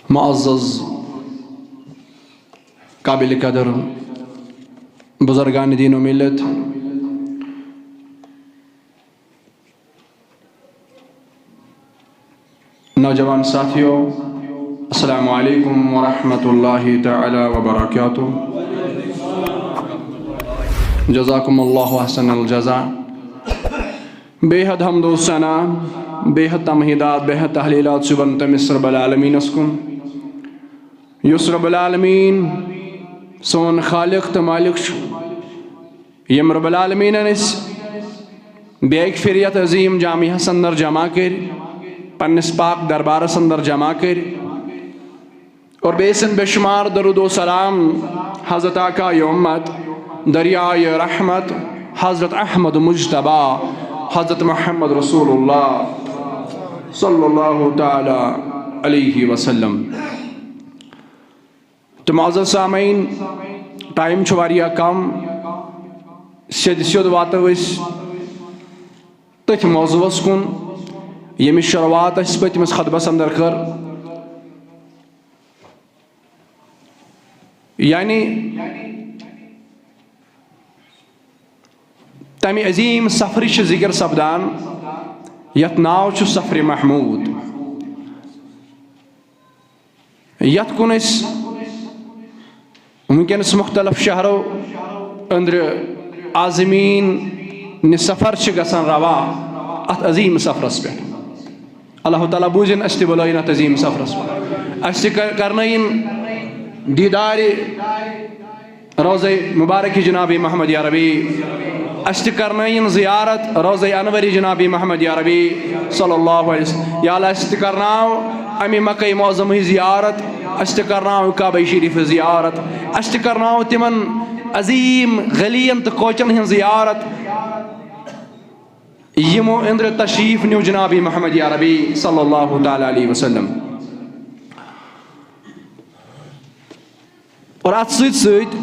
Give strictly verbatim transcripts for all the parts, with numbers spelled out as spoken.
معزز، قابل قدر بزرگان دین و ملت، نوجوان ساتھیو، السلام علیکم ورحمۃ اللہ تعالی وبرکاتہ۔ جزاکم اللہ احسن الجزا۔ بے حد حمد و ثنا، بے حد تمہیدات، بے حد تحلیلات چھِ بنان تٔمِس رب العالمینس کُن، یُس رب العالمین سون خالق تہٕ مالک چھُ، ییٚمۍ رب العالمینن أسۍ بیٚیہِ اَکہِ پھِرِ یتھ عظیم جامعس اندر جمع کٔرۍ، پننِس پاک دربارس اندر جمع کٔرۍ۔ اور بیٚیہِ سٕنٛدۍ بے شمار درود و سلام حضرت آقا امت، دریائے رحمت، حضرت احمد مجتبی، حضرت محمد رسول اللہ صلی اللہ تعالی علیہ وسلم۔ تہٕ معزز سامعین، ٹائم چھُ واریاہ کم، سیٚدِ سیوٚد واتو أسۍ تٔتھۍ موضوعس کُن، ییٚمِچ شروعات اَسہِ پٔتمِس خطبس اندر کٔر۔ یعنی تمہِ عظیم سفرٕچ چھِ ذکر سپدان، یتھ ناو چھُ سفر محمود، یتھ کُن أسۍ وٕنکیٚنس مختلف شہرو أنٛدرٕ عازمین نہِ سفر چھِ گژھان روا اتھ عظیم سفرس پٮ۪ٹھ۔ اللہ تعالیٰ بوٗزِن اَسہِ تہِ بُلٲیِن اَتھ عظیٖم سفرس۔ اَسہِ تہِ کر-، کرنٲیِن دیٖدارِ روضے مُبارکہِ جناب محمد یا ربی۔ اَسہِ تہِ کرنٲیِن زیارت روضے انوری جناب محمد یا ربی صلی اللہ علیہ وسلم۔ یا اللہ، اَسہِ تہِ کرناو اَمہِ مکہ معظمٕچ زیارت، اَسہِ تہِ کرناو کعبہ شریف زیارت، اَسہِ تہِ کرناو تِمن عظیٖم گلیَن تہٕ کوچن ہٕنٛز زیارت، یِمو أنٛدرٕ تشریف نیو جناب محمد یا ربی صلی اللہ تعالیٰ علیہ وسلم۔ اور اتھ سۭتۍ سۭتۍ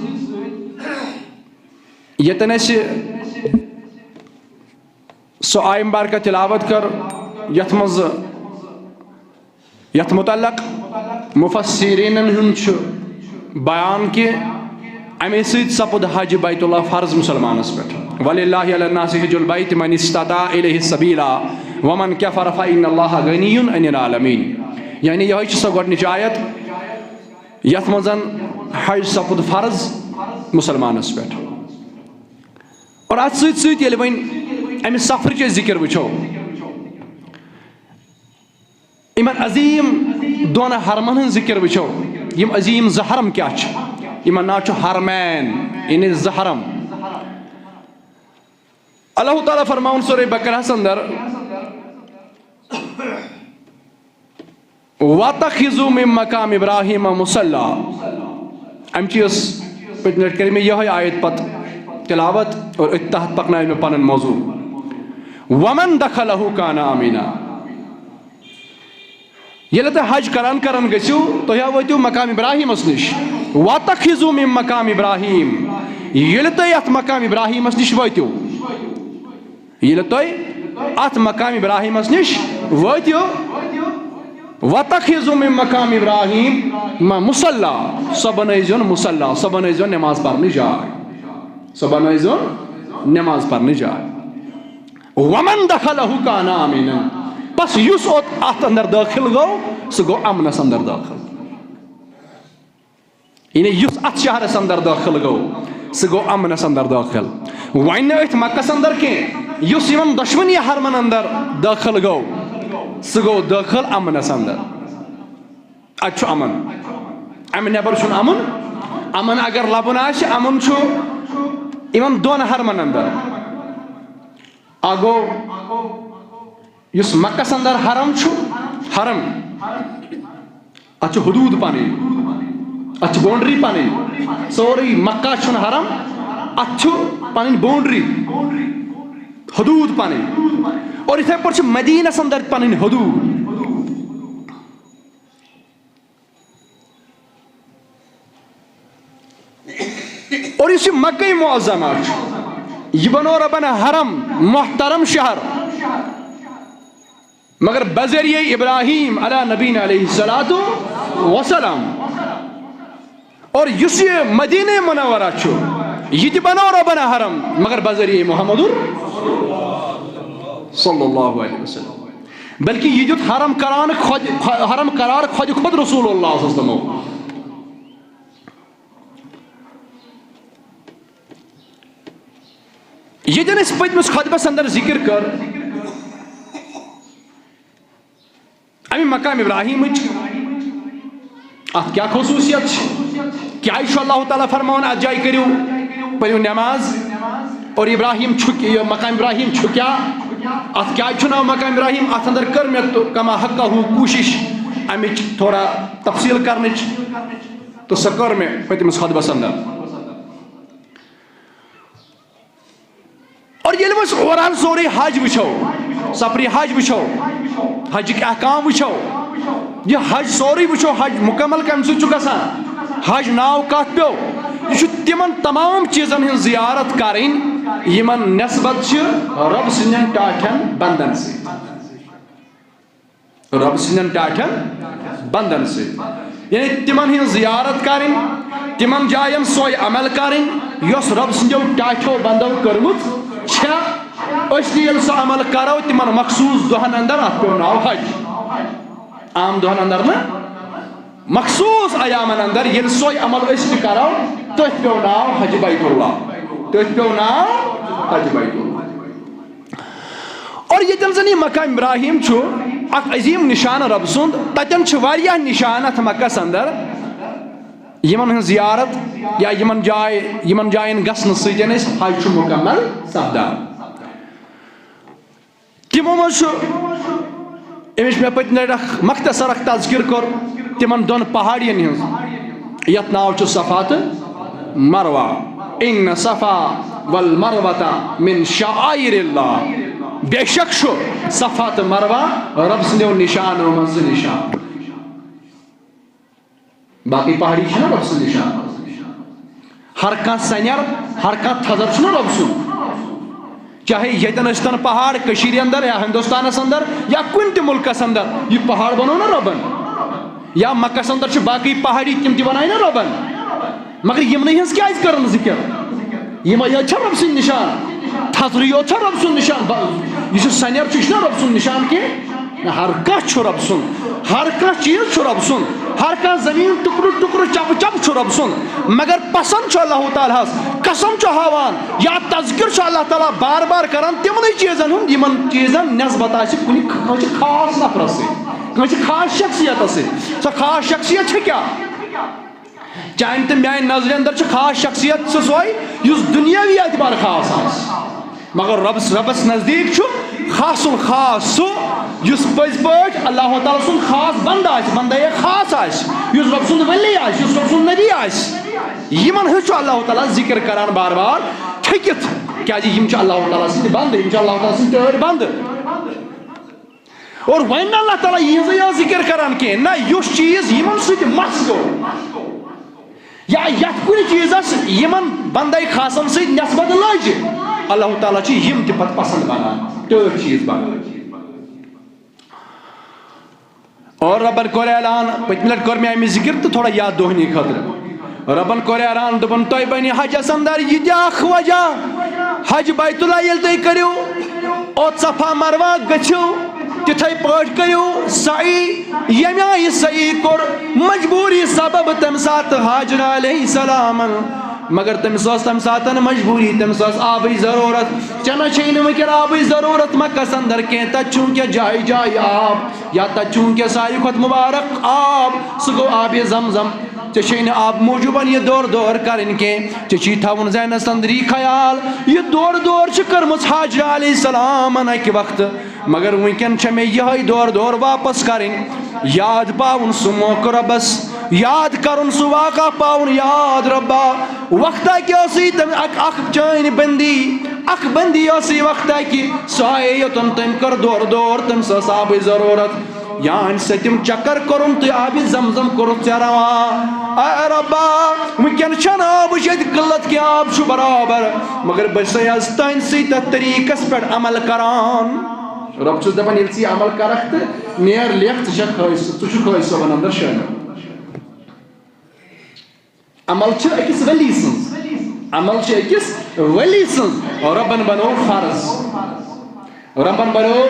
ییٚتٮ۪ن اَسہِ سۄ آیہِ مبارکہ تلاوت کٔر، یتھ منٛز یتھ متعلق مفسرینن ہُنٛد چھُ بیان کہِ اَمے سۭتۍ سپُد حج بیت اللہ فرض مسلمانس پٮ۪ٹھ۔ وللہ علی الناس حج البیت من استطاع الیہ سبیلا ومن کفر فإن اللہ غنی عن العالمین۔ یعنی یہے چھِ سۄ گۄڈنِچ آیت یتھ منٛز حج سپُد فرض مسلمانس پٮ۪ٹھ۔ اور اتھ سۭتۍ سۭتۍ ییٚلہِ وۄنۍ امہِ سفرٕچ أسۍ ذکر وٕچھو، یِمن عظیٖم دۄن حرمن ہٕنٛز ذِکِر وٕچھو، یِم عظیٖم زٕ حرم کیٛاہ چھِ؟ یِمن ناو چھُ حرمین، یعنی زٕ حرم۔ اللہ تعالیٰ فرماوُن سورہ بقرہس اندر، "وَاتَّخِذُوا مِن مَّقَامِ إِبْرَاهِيمَ مُصَلًّى"۔ امچی ٲس پٔتمہِ لٹہِ کٔر مےٚ یِہوٚے آیت پتہٕ تلاوت اور أتھۍ تحت پکنایہِ مےٚ پنُن موضوع۔ "وَمَن دَخَلَهُ كَانَ آمِنًا"۔ ییٚلہِ تُہۍ حج کران کران گٔژھِو، تُہۍ ہا وٲتِو مقام ابراہیمس نِش۔ "وَاتَّخِذُوا مِن مَّقَامِ إِبْرَاهِيمَ"۔ ییٚلہِ تُہۍ یتھ مقام ابراہیمس نِش وٲتِو، ییٚلہِ تُہۍ اتھ مقام ابراہیمس نِش وٲتِو، "وَاتَّخِذُوا مِن مَّقَامِ إِبْرَاهِيمَ مُصَلًّى"، سۄ بنٲیزیون مُصلی، سۄ بنٲیزیون نماز پرنٕچ جاے، سۄ بنٲیزیون نماز پرنٕچ جاے۔ "وَمَن دَخَلَهُ كَانَ آمِنًا"۔ پس یُس اوت اتھ اندر دٲخل گوٚو، سُہ گوٚو امنس اندر دٲخل۔ یعنی یُس اتھ شہرس اندر دٲخل گوٚو، سُہ گوٚو امنس اندر دٲخل۔ وۄنۍ نہٕ أتھۍ مکس اندر کینٛہہ، یُس یِمن دۄشوٕنی حرمن اندر دٲخل گوٚو، سُہ گوٚو دٲخل امنس اندر۔ اتہِ چھُ امن، امہِ نٮ۪بر چھُنہٕ امن۔ امن اگر لبُن آسہِ، امن چھُ یِمن دۄن حرمن اندر۔ اکھ گوٚو، یُس مکس اندر حرم چھُ، حرم، اتھ چھِ حدود پنٕنۍ، اتھ چھِ باؤنڈری پنٕنۍ۔ سورُے مکہ چھُنہٕ حرم، اتھ چھُ پنٕنۍ باؤنڈری، حدود پنٕنۍ۔ اور یِتھے پٲٹھۍ چھِ مدینس اندر پنٕنۍ حدود۔ اور یُس یہِ مکہ معظمہ چھُ، یہِ بنو ربن حرم، محترم شہر، مگر بذریعہ ابراہیم علی نبینا علیہ الصلوۃ وسلم۔ اور یُس یہِ مدینہ منورہ چھُ، یہِ تہِ بنوو ربن حرم، مگر بذریعہ محمد صلی اللہ علیہ وسلم، بلکہ یہِ دیُت حرم قرار خود، حرم قرار خود خود رسول اللہ صلی اللہ علیہ وسلم۔ ییٚتٮ۪ن أسۍ پٔتمِس خطبس اندر ذکر کٔر، اَمہِ مقام ابراہیمٕچ، اَتھ کیٛاہ خصوٗصیت چھِ؟ کیٛازِ چھُ اللہ تعالیٰ فرماوان اَتھ جایہِ کٔرِو، پٔرِو نٮ۪ماز؟ اور ابراہیم چھُ کہِ-، یہِ مقام ابراہیم چھُ کیٛاہ؟ اَتھ کیٛازِ چھُ ناو مقام ابراہیم؟ اَتھ اندر کٔر مےٚ تہٕ کما حقہ کوٗشِش اَمِچ تھوڑا تفصیٖل کرنٕچ، تہٕ سۄ کٔر مےٚ پٔتمِس خطبس اندر۔ اور ییٚلہِ وۄنۍ أسۍ اوور آل سورُے حج وٕچھو، سفرِ حج وٕچھو، حجٕکۍ احکام وٕچھو، یہِ حج سورُے وٕچھو، حج مُکمل کَمہِ سۭتۍ چھُ گژھان؟ حج ناو کَتھ پیوٚو؟ یہِ چھُ تِمن تمام چیٖزن ہٕنٛز زیارت کَرٕنۍ، یِمن نسبت چھِ رۄب سٕنٛدٮ۪ن ٹاٹھٮ۪ن بندن سۭتۍ۔ رۄب سٕنٛدٮ۪ن ٹاٹھٮ۪ن بندن سۭتۍ۔ یعنی تِمن ہٕنٛز زیارت کرٕنۍ، تِمن جاین سۄے عمل کرٕنۍ، یۄس رۄب سٕنٛدیو ٹاٹھیو بندو کٔرمٕژ چھےٚ۔ أسۍ تہِ ییٚلہِ سۄ عمل کرو تِمن مخصوٗص دۄہن اندر، اتھ پیوٚو ناو حج۔ عام دۄہن اندر نہٕ، مخصوٗص ایامن اندر ییٚلہِ سۄے عمل أسۍ تہِ کرو، تٔتھۍ پیوٚو ناو حج بیت اللہ۔ تٔتھۍ پیوٚو ناو حج بیت اللہ۔ اور ییٚتٮ۪ن زن یہِ مقام ابراہیم چھُ، اکھ عظیٖم نشانہٕ رۄب سُنٛد، تتٮ۪ن چھِ واریاہ نشانہٕ اتھ مکس اندر، یِمن ہٕنٛز زیارت یا یِمن جاے، یِمن جاین گژھنہٕ سۭتۍ أسۍ حج چھُ مکمل سپدان۔ تِمو منٛز چھُ، أمِچ مےٚ پٔتمہِ لٹہِ اکھ مختصر اکھ تذکر کوٚر، تِمن دۄن پہاڑین ہٕنٛز، یتھ ناو چھُ صفا تہٕ مروہ۔ ان صفا والمروۃ من شعائر اللہ۔ بے شک چھُ صفا تہٕ مروہ رۄب سٕنٛدیو نشانو منٛز زٕ نشان۔ باقٕے پہاڑی چھِنہ رۄب سُنٛد نشان۔ ہر کانٛہہ سنیر، ہر کانٛہہ تھزر چھُنہ رۄب سُنٛد۔ چاہے ییٚتٮ۪ن ٲسۍتن پہاڑ کٔشیٖرِ اندر یا ہندوستانس اندر یا کُنہِ تہِ مُلکس اندر، یہِ پہاڑ بنوو نہ رۄبن۔ یا مکس اندر چھِ باقٕے پہاڑی، تِم تہِ بنایہِ نہ رۄبن۔ مگر یِمنٕے ہٕنٛز کیٛازِ کٔرٕن ذِکِر؟ یِمے یوت چھا رۄب سٕنٛدۍ نِشان؟ تھزرٕے یوت چھا رۄب سُنٛد نِشان؟ ب-، یُس یہِ سنیر چھُ، یہِ چھُنہ رۄب سُنٛد نِشان کینٛہہ؟ نہ، ہر کانٛہہ چھُ رۄب سُنٛد، ہر کانٛہہ چیٖز چھُ رۄب سُنٛد، ہر کانٛہہ زٔمیٖن ٹُکرٕ ٹُکرٕ، چپہٕ چپہٕ چھُ رۄب سُنٛد۔ مگر پسنٛد چھُ اللہ تعالیٰ ہس، قسم چھُ ہاوان، یا تذکر چھُ اللہ تعالیٰ بار بار کران تِمنٕے چیٖزن ہُنٛد، یِمن چیٖزن نسبت آسہِ کُنہِ کٲنٛسہِ خاص نفرس سۭتۍ، کٲنٛسہِ خاص شخصیتس سۭتۍ۔ سۄ خاص شخصیت چھےٚ کیٛاہ؟ چانہِ تہٕ میانہِ نظرِ اندر چھِ خاص شخصیت سُہ سۄے یُس دُنیاوی اعتبار خاص آسہِ، مگر رۄبس، رۄبس نزدیٖک چھُ خاص الخاص سُہ یُس پٔزۍ پٲٹھۍ اللہ تعالیٰ سُنٛد خاص بندٕ آسہِ، بندے خاص آسہِ، یُس رۄب سُنٛد ولی آسہِ، یُس رۄب سُنٛد نبی آسہِ۔ یِمن ہٕنٛز چھُ اللہ تعالیٰ ذِکر کران بار بار تھٔکِتھ، کیازِ یِم چھِ اللہ تعالیٰ سٕنٛدۍ بندٕ، یِم چھِ اللہ تعالیٰ سٕنٛدۍ ٹٲٹھۍ بندٕ۔ اور وۄنۍ نہٕ اللہ تعالیٰ یِہنٛزٕے یٲژ ذِکر کران کینٛہہ، نہ، یُس چیٖز یِمن سۭتۍ مس گوٚو یا یتھ کُنہِ چیٖزس یِمن بندے خاصن سۭتۍ نسبت لٔج، اللہ تعالیٰ چھِ یِم تہِ پتہٕ پسند بنان، ٹٲٹھۍ چیٖز بنان۔ اور ربن کوٚر اعلان، پٔتمہِ لٹہِ کوٚر مےٚ امِچ ذِکر تہٕ تھوڑا یاد دۄہنی خٲطرٕ۔ ربن کوٚر اعلان، دوٚپُن، "تۄہہِ بنہِ حجس اندر یہِ تہِ اکھ وجہ، حج بیت اللہ ییٚلہِ تُہۍ کٔرِو، اوٚت صفا مروہ گٔژھِو، تِتھے پٲٹھۍ کٔرِو سعی۔ ییٚمہِ آیہِ سعی کوٚر مجبوٗری سبب تمہِ ساتہٕ ہاجر علیہ السلامن، مگر تٔمِس ٲس تمہِ ساتہٕ مجبوٗری، تٔمِس ٲس آبٕچ ضروٗرت۔ ژےٚ نہ چھے نہٕ وٕنکیٚن آبٕچ ضروٗرت مکس اندر کینٛہہ، تتہِ چھُ وٕنکیٚن جایہِ جایہِ آب، یا تتہِ چھُ وٕنکیٚن ساروی کھۄتہٕ مُبارک آب، سُہ گوٚو آبِ زمزم۔ ژےٚ چھے نہٕ آب موٗجوٗبن یہِ دورٕ دورٕ کرٕنۍ کینٛہہ، ژےٚ چھی تھاوُن ذہنس اندر یہِ خیال، یہِ دورٕ دورٕ چھِ کٔرمٕژ ہاجرہ علیہ السلامن اکہِ وقتہٕ، مگر وٕنکیٚن چھےٚ مےٚ یِہے دورٕ دورٕ واپس کرٕنۍ۔ یاد پاوُن سُہ موقعہٕ رۄبس، یاد کرُن سُہ واقعہ پاوُن یاد رۄبا۔ وقتہ کہِ ٲسٕے تٔمۍ اکھ، اکھ چٲنۍ بندی، اکھ بندی ٲسٕے وقتہ کہِ سۄ آیے یوٚتن تٔمۍ کٔر دورٕ دورٕ، تٔمِس ٲس آبٕچ ضروٗرت۔ یا أمۍ سۭتۍ تِم چکر کوٚرُن تہٕ آبِ زمزم کوٚرُتھ ژےٚ روا۔ اے ربا، وٕنکیٚن چھَنہٕ آبٕچ ییٚتہِ قلت کینٛہہ، آب چھُ برابر، مگر بہٕ چھُسَے آز تُہنٛدِ سۭتۍ تَتھ طریٖقَس پٮ۪ٹھ عمل کران۔ رۄب چھُس دَپان، ییٚلہِ ژٕ یہِ عمل کرکھ تہٕ نیر لیکھ، ژٕ چھَکھ حٲج، ژٕ چھُکھ حٲج صٲبَن اندر شٲمِل۔ عمل چھِ أکِس ؤلی سٕنٛز۔ عمل چھِ أکِس ؤلی سٕنٛز۔ رۄبن بنوو فرض۔ رۄبن بنوو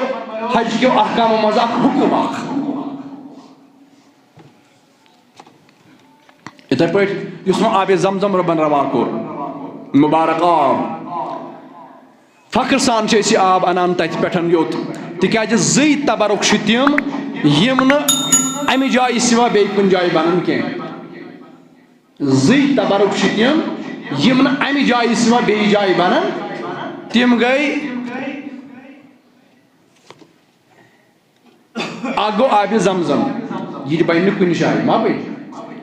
حج کیو احکامو منٛز اکھ حکم اکھ۔ یِتھے پٲٹھۍ یُس وۄنۍ آبِ زمزم رۄبن روا کوٚر، مُبارک آب، فخر سان چھِ أسۍ یہِ آب اَنان تَتہِ پٮ۪ٹھ یوٚت، تِکیٛازِ زٕے تبرک چھِ تِم، یِم نہٕ اَمہِ جایہِ سوا بیٚیہِ کُنہِ جایہِ بَنَن کینٛہہ۔ زٕے تبرک چھِ تِم، یِم نہٕ اَمہِ جایہِ سوا بیٚیہِ جایہِ بَنَن۔ تِم گٔے، اَکھ گوٚو آبِ زمزم، یہِ تہِ بَنہِ نہٕ کُنہِ جایہِ، ما بَنہِ؟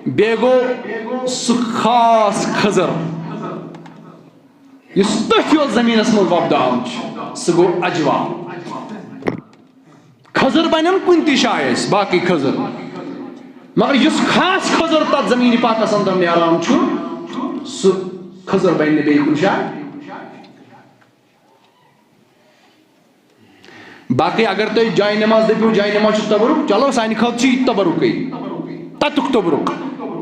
بیٚیہِ گوٚو سُہ خاص کھٔزٕر، یُس تٔتھۍ یوت زٔمیٖنَس منٛز وۄپداوان چھُ، سُہ گوٚو اجوا۔ کھٔزٕر بَنَن کُنہِ تہِ جایہِ اَسہِ، باقٕے کھٔزٕر، مگر یُس خاص کھٔزٕر تَتھ زٔمیٖنہِ پاکَس اَندَر نیران چھُ، سُہ کھٔزٕر بَنہِ نہٕ بیٚیہِ کُنہِ جایہِ۔ باقٕے اگر تُہۍ جاے نماز دٔپِو، جاے نماز چھُ تبرک، چلو سانہِ خٲطرٕ چھُ یہِ تہِ تبرکٕے، تَتیُک تبرک۔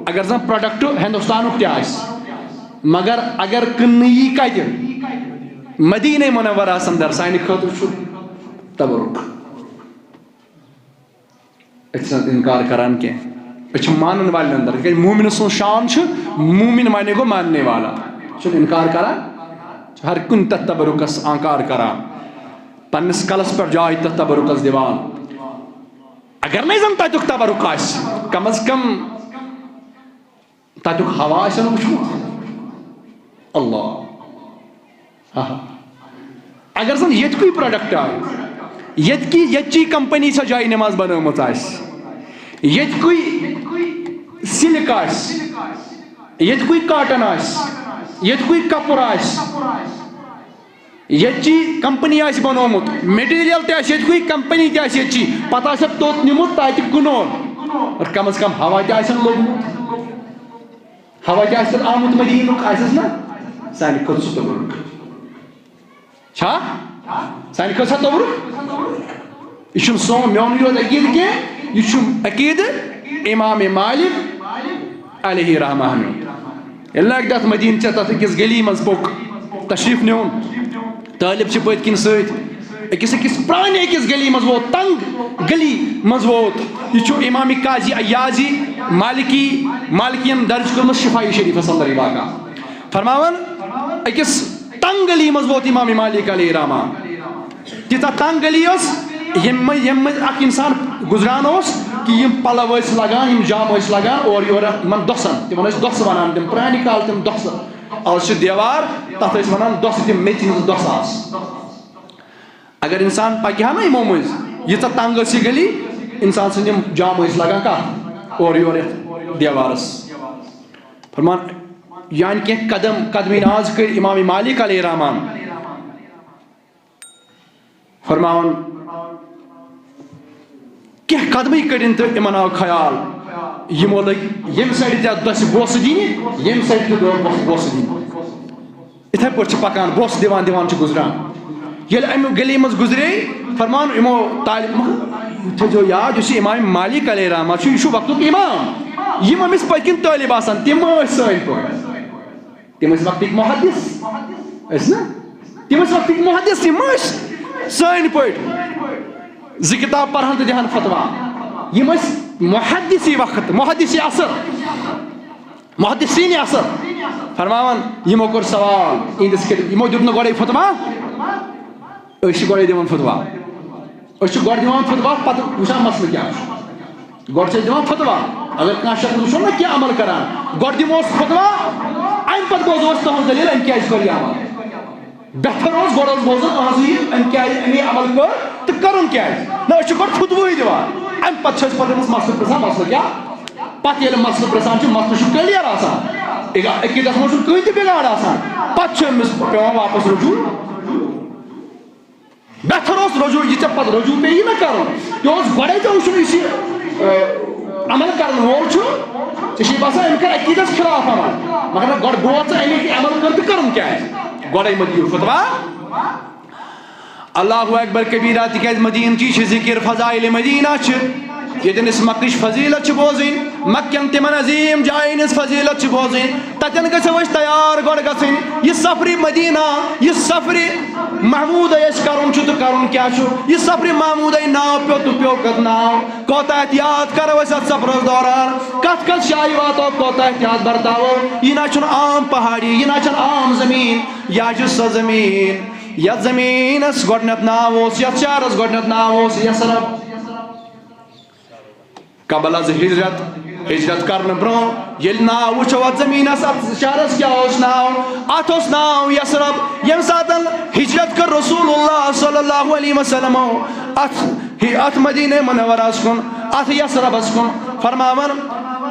اگر زَن product ہندوستانُک تہِ آسہِ، مگر اگر کٕننہٕ یی کَتہِ؟ مدینہ منورہ اَندَر، سانہِ خٲطرٕ چھُ تبرک۔ أسۍ چھِنہٕ اِنکار کران کینٛہہ۔ أسۍ چھِ مانن والٮ۪ن اندر، تِکیازِ مومن سُنٛد شان چھُ، مومن معنی گوٚو ماننے والا۔ چھُنہٕ اِنکار کران، چھُ ہر کُنہِ تتھ تبرکس انکار کران، پننِس کلس پٮ۪ٹھ جاے تتھ تبرکس دِوان۔ اگر نَے زن تتیُک تبرک آسہِ، کم از کم تتیُک ہوا آسن وٕچھمُت۔ اللہ۔ ہا ہا۔ اگر زن ییٚتکُے product آسہِ، ییٚتکی، ییٚتچی company سۄ جاے نماز بنٲومٕژ آسہِ، ییٚتکُے silk آسہِ، ییٚتکُے cotton آسہِ، ییٚتکُے کپُر آسہِ، ییٚتچی company آسہِ بنومُت، material تہِ آسہِ ییٚتکُے، company تہِ آسہِ ییٚتچی، پتہٕ آسہِ اَتھ توٚت نیُمُت، تتہِ کٕنُن، اور کم از کم ہوا تہِ آسن لوٚگمُت۔ ہوا تہِ آسہِ تَتھ آمُت مدیٖنُک، آسٮ۪س نہ؟ سانہِ کھۄتہٕ سُہ تبرک۔ چھا؟ سانہِ کھۄتہٕ سا تبرک؟ یہِ چھُنہٕ سون، میونُے یوت عقیٖدٕ کینٛہہ، یہِ چھُ عقیٖدٕ امام مالک علیہ رحمہ ہن۔ ییٚلہِ نہٕ اَکہِ دۄہ مدیٖنہٕ ژےٚ تَتھ أکِس گلی منٛز پوٚک، تشریٖف نیوٗن، طٲلب چھِ پٔتۍ کِنۍ سۭتۍ، أکِس، أکِس پرٛانہِ أکِس گلی منٛز ووت، تنگ گلی منٛز ووت۔ یہِ چھُ امام قاضی عیاضی مالکی، مالکین درج کوٚرمُت شفاعی شریفس اندر یہِ واقعہ۔ فرماوان، أکِس تنگ گلی منٛز ووت امام مالک علیہ رحمہ۔ تیٖژاہ تنگ گلی ٲس، ییٚمہِ منٛز، ییٚمہِ منٛز اکھ انسان گُزران اوس کہِ یِم پلو ٲسۍ لگان، یِم جامہٕ ٲسۍ لگان، اورٕ یورٕ یِمن دۄسن، تِمن ٲسۍ دۄسہٕ ونان، تِم پرانہِ کالہٕ تِم دۄسہٕ۔ آز چھِ دیوار، تَتھ ٲسۍ وَنان دۄسہٕ، تِم میٚژِ ہِنٛز دۄسہٕ آسہٕ۔ اگر اِنسان پَکہِ ہا نہ یِمو مٔنٛزۍ، ییٖژاہ تنٛگ ٲس یہِ گلی، اِنسان سٕنٛدۍ یِم جامہٕ ٲسۍ لگان کَتھ؟ اورٕ یورٕ یَتھ دیوارَس۔ فرمان، یعنی کینٛہہ قدم، قدمہِ ناز کٔرۍ امام مالک علیہ رحمان۔ فرماوان، کینٛہہ قدمٕے کٔڑِن تہٕ یِمن آو خیال، یِمو لٔگۍ ییٚمہِ سایڈٕ تہِ اَتھ دۄسہِ بوسہٕ دِنہِ، ییٚمہِ سایڈٕ تہِ دۄہ بوسہٕ، بوسہٕ دِنہِ۔ یِتھے پٲٹھۍ چھِ پکان، بوسہٕ دِوان دِوان چھِ گُزران۔ ییٚلہِ اَمہِ گلی منٛز گُزرے، فرمان یِمو طالب، مگر تھٲیزیو یاد، یُس یہِ امام مالک علیہ رحمہ چھُ، یہِ چھُ وقتُک امام۔ یِم أمِس پٔتۍ کِنۍ طٲلب آسان، تِم ٲسۍ سٲنۍ پٲٹھۍ۔ تِم ٲسۍ وقتٕکۍ محدث۔ ٲسۍ نا؟ تِم ٲسۍ وقتٕکۍ محدث، یِم ٲسۍ سٲنۍ پٲٹھۍ زٕ کِتاب پرہن تہٕ دِہن فتوا۔ یِم ٲسۍ محدثی وقت، محدثی عصر، محدثین عصر۔ فرماوان، یِمو کوٚر سوال، یِہنٛدِس خطاب، یِمو دیُت نہٕ گۄڈے فتوا۔ أسۍ چھِ گۄڈے دِوان فتوا۔ أسۍ چھِ گۄڈٕ دِوان فتوا، پتہٕ وٕچھان مسلہٕ کیٛاہ چھُ۔ گۄڈٕ چھِ أسۍ دِوان فتوا۔ اگر کانٛہہ شخص وٕچھو نہ کینٛہہ عمل کران، گۄڈٕ دِمو أسۍ فتوا، اَمہِ پتہٕ بوزو أسۍ تُہٕنٛز دٔلیٖل، أمۍ کیٛازِ کوٚر یہِ عمل۔ بہتر اوس گۄڈٕ اوس بوزُن أہنٛزٕے یہِ، أمۍ کیٛازِ، أمۍ یہِ عمل کوٚر تہٕ کٔرٕن کیٛازِ۔ نہ، أسۍ چھِ گۄڈٕ فتوٕے دِوان، اَمہِ پتہٕ چھِ أسۍ پتہٕ أمِس مسلہٕ پرٛژھان، مسلہٕ کیٛاہ؟ پتہٕ ییٚلہِ مسلہٕ پرٛژھان چھِ، مسلہٕ چھُ clear آسان، عقیٖدس منٛز چھُنہٕ کٕہٕنۍ تہِ بِگاڑ آسان، پتہٕ چھُ أمِس پٮ۪وان واپس رجوع۔ بہتر اوس رجوع، یہِ ژےٚ پتہٕ رجوع پیٚیہِ نہ کرُن۔ یہِ اوس گۄڈے ژےٚ وٕچھُن، یُس یہِ، اے، عمل کرن وول چھُ، ژےٚ چھُے باسان أمۍ کر عقیٖدس خلاف عمل۔ مگر نہ، گۄڈٕ بوز ژٕ أمۍ یہِ عمل کٔر تہٕ کٔرٕن کیٛازِ؟ گۄڈے مہ دِیِو فتوا۔ اللہ اکبر کبیرہ، تِکیٛازِ مدیٖنہٕ چی چھِ ذکر، فضائل مدینہ چھِ۔ ییٚتٮ۪ن أسۍ مکٕچ فضیلت چھِ بوزٕنۍ، مکٮ۪ن تِمن عظیٖم جاین ہٕنٛز فضیلت چھِ بوزٕنۍ، تتٮ۪ن گژھو أسۍ تیار گۄڈٕ گژھٕنۍ۔ یہِ سفرِ مدینہ، یہِ سفرِ محمودے اَسہِ کرُن چھُ تہٕ کرُن کیٛاہ چھُ؟ یہِ سفرِ محمودے ناو پیوٚو تہٕ پیوٚو کتھ ناو؟ کوتاہ احتیاط کرو أسۍ اتھ سفرس دوران؟ کتھ کتھ جایہِ واتو، کوتاہ احتیاط برتاوو؟ یہِ نہ چھُنہٕ عام پہاڑی، یہِ نہ چھَنہٕ عام زمین، یہِ چھِ سۄ زمین، یتھ زمینس گۄڈنیتھ ناو اوس، یتھ شہرس گۄڈنیتھ ناو اوس یثرب۔ قبل از ہجرت، ہجرت کرنہٕ برونٛہہ ییٚلہِ ناو وٕچھو اتھ زمینس، اتھ شہرس کیٛاہ اوس ناو؟ اتھ اوس ناو یثرب۔ ییٚمہِ ساتن ہجرت کٔر رسول اللہ صلی اللہ علیہ وسلمو اتھ، اتھ مدینہ منورس کُن، اتھ یثربس کُن، فرماوان،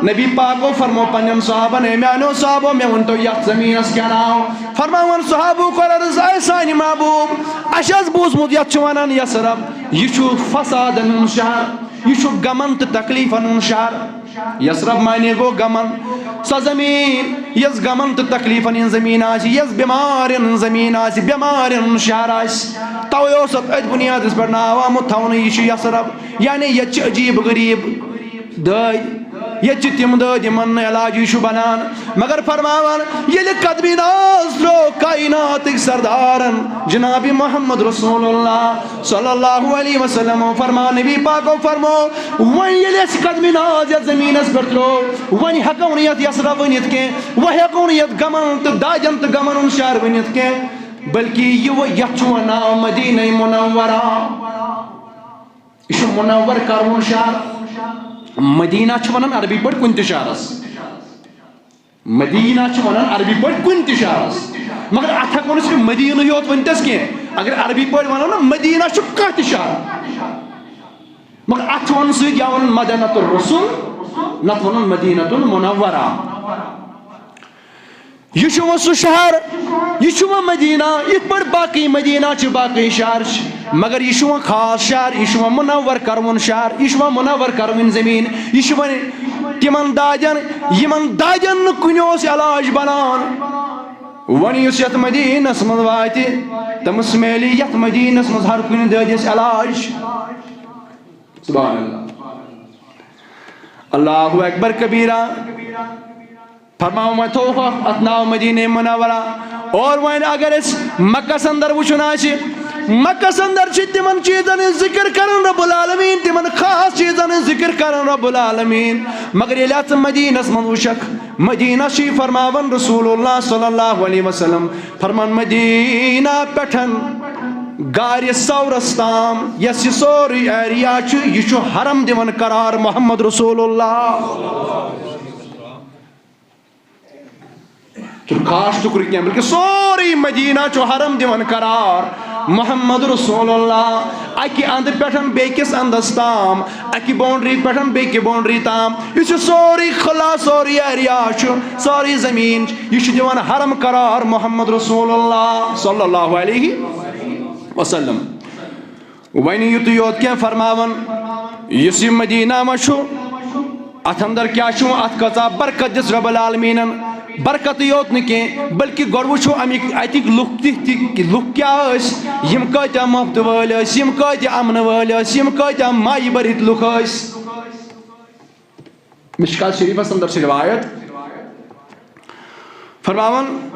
نبی پاکو فرمو پننٮ۪ن صحابن، اے میانیو صحابو، مےٚ ؤنتو یتھ زمینس کیٛاہ ناو؟ فرماوان صحابو کوٚر عرض، اے سانہِ محبوب، اسہِ حظ بوٗزمُت یتھ چھِ ونان یثرب، یہِ چھُ فسادن ہُنٛد شہر۔ یہِ چھُ غمن تہٕ تکلیفن ہُنٛد شہر۔ یثرب معنی گوٚو غمن۔ سۄ زمین یۄس غمن تہٕ تکلیفن ہٕنٛز زمین آسہِ، یۄس بٮ۪مارٮ۪ن ہٕنٛز زمین آسہِ، بٮ۪مارٮ۪ن ہُنٛد شہر آسہِ، توے اوس اتھ أتھۍ بُنیادس پٮ۪ٹھ ناو آمُت تھاونہٕ، یہِ چھُ یثرب۔ یعنی ییٚتہِ چھِ عجیٖب غریٖب دٲدۍ، ییٚتہِ چھِ تِم دٲدۍ یِمن نہٕ علاجی چھُ بنان۔ مگر فرماوان، ییٚلہِ قدمِ ناز ترٛوو کائناتٕکۍ سردارن جناب محمد رسول اللہ صلی اللہ علیہ وسلم فرمان، نبی پاکو فرمو، وۄنۍ ییٚلہِ اَسہِ قدمِ ناز یَتھ زٔمیٖنَس پٮ۪ٹھ ترٛوو، وۄنۍ ہٮ۪کو نہٕ یَتھ یَسرَب ؤنِتھ کینٛہہ، وۄنۍ ہٮ۪کو نہٕ یَتھ غمَن تہٕ دادٮ۪ن تہٕ غمَن ہُنٛد شہر ؤنِتھ کینٛہہ، بلکہِ یہِ و-، یَتھ چھُ وَنان مدینہ منورہ۔ یہِ چھُ منور کروُن شہر۔ مدینہ چھِ وَنان عربی پٲٹھۍ کُنہِ تہِ شہرَس۔ مدینہ چھِ وَنان عربی پٲٹھۍ کُنہِ تہِ شہرَس، مگر اَتھ ہٮ۪کو نہٕ صرف مدینہٕے یوت ؤنِتھ أسۍ کینٛہہ۔ اگر عربی پٲٹھۍ وَنو نا، مدینہ چھُ کانٛہہ تہِ شہر، مگر اَتھ چھُ وَنُن سۭتۍ یا وَنُن مدینۃ الرسول، نَتہٕ وَنُن مدینۃ المنورہ۔ یہِ چھُ وۄنۍ سُہ شہر، یہِ چھُ وۄنۍ مدینہ، یِتھ پٲٹھۍ باقٕے مدینہ چھِ، باقٕے شہر چھِ۔ مگر یہِ چھُ وۄنۍ خاص شہر، یہِ چھُ وۄنۍ منور کروُن شہر، یہِ چھُ وۄنۍ منور کروٕنۍ زٔمیٖن، یہِ چھُ وۄنۍ تِمن دادٮ۪ن، یِمن دادٮ۪ن نہٕ کُنہِ اوس علاج بنان۔ وۄنۍ یُس یتھ مدیٖنس منٛز واتہِ، تٔمِس میلہِ یتھ مدیٖنس منٛز ہر کُنہِ دٲدِس علاج۔ سبحان اللہ۔ اللہ اکبر کبیرہ۔ فرماوان وۄنۍ تھووُکھ اَتھ، اَتھ ناو مدینہ منورہ۔ اور وۄنۍ اگر أسۍ مکس اندر وٕچھُن آسہِ، مکس اندر چھِ تِمن چیٖزن ہٕنٛز ذکر کران رب العالمین، تِمن خاص چیٖزن ہٕنٛز ذکر کران رب العالمین۔ مگر ییٚلہِ اَتھ مدینس منٛز وٕچھکھ، مدینس چھِ فرماوان رسول اللہ صلی اللہ علیہ وسلم، فرمان مدینہ پٮ۪ٹھ غارِ ثورس تام یۄس یہِ سورُے ایریا چھُ، یہِ چھُ حرم دِوان قرار محمد رسول اللہ۔ چھُنہٕ خاص ٹُکرٕ کینٛہہ، بلکہِ سورُے مدینہ چھُ حرم دِوان قرار محمد رسول اللہ۔ اَکہِ اَندٕ پٮ۪ٹھ بیٚکِس اَندَس تام، اَکہِ boundary پٮ۪ٹھ بیٚکہِ boundary تام، یُس یہِ سورُے خلا، سورُے ایریا چھُ، سٲرٕے زٔمیٖن چھِ، یہِ چھُ دِوان حرم قرار محمد رسول اللہ صلی اللہ علیہ وسلم۔ وۄنۍ یُتُے یوت کینٛہہ فرماوان، یُس یہِ مدینہ ما چھُ، اتھ اندر کیٛاہ چھُ، اتھ کۭژاہ برکت دِژ رب العالمیٖنن۔ برکتٕے یوت نہٕ کینٛہہ، بلکہِ گۄڈٕ وٕچھو امیِکۍ، اتِکۍ لُکھ تہِ، تہِ، لُکھ کیٛاہ ٲسۍ، یِم کۭتیٛاہ محبتہٕ وٲلۍ ٲسۍ، یِم کۭتیٛاہ امنہٕ وٲلۍ ٲسۍ، یِم کۭتیٛاہ مایہِ بٔرِتھ لُکھ ٲسۍ۔ مشکات شریفس اندر چھِ روایت، فرماوان،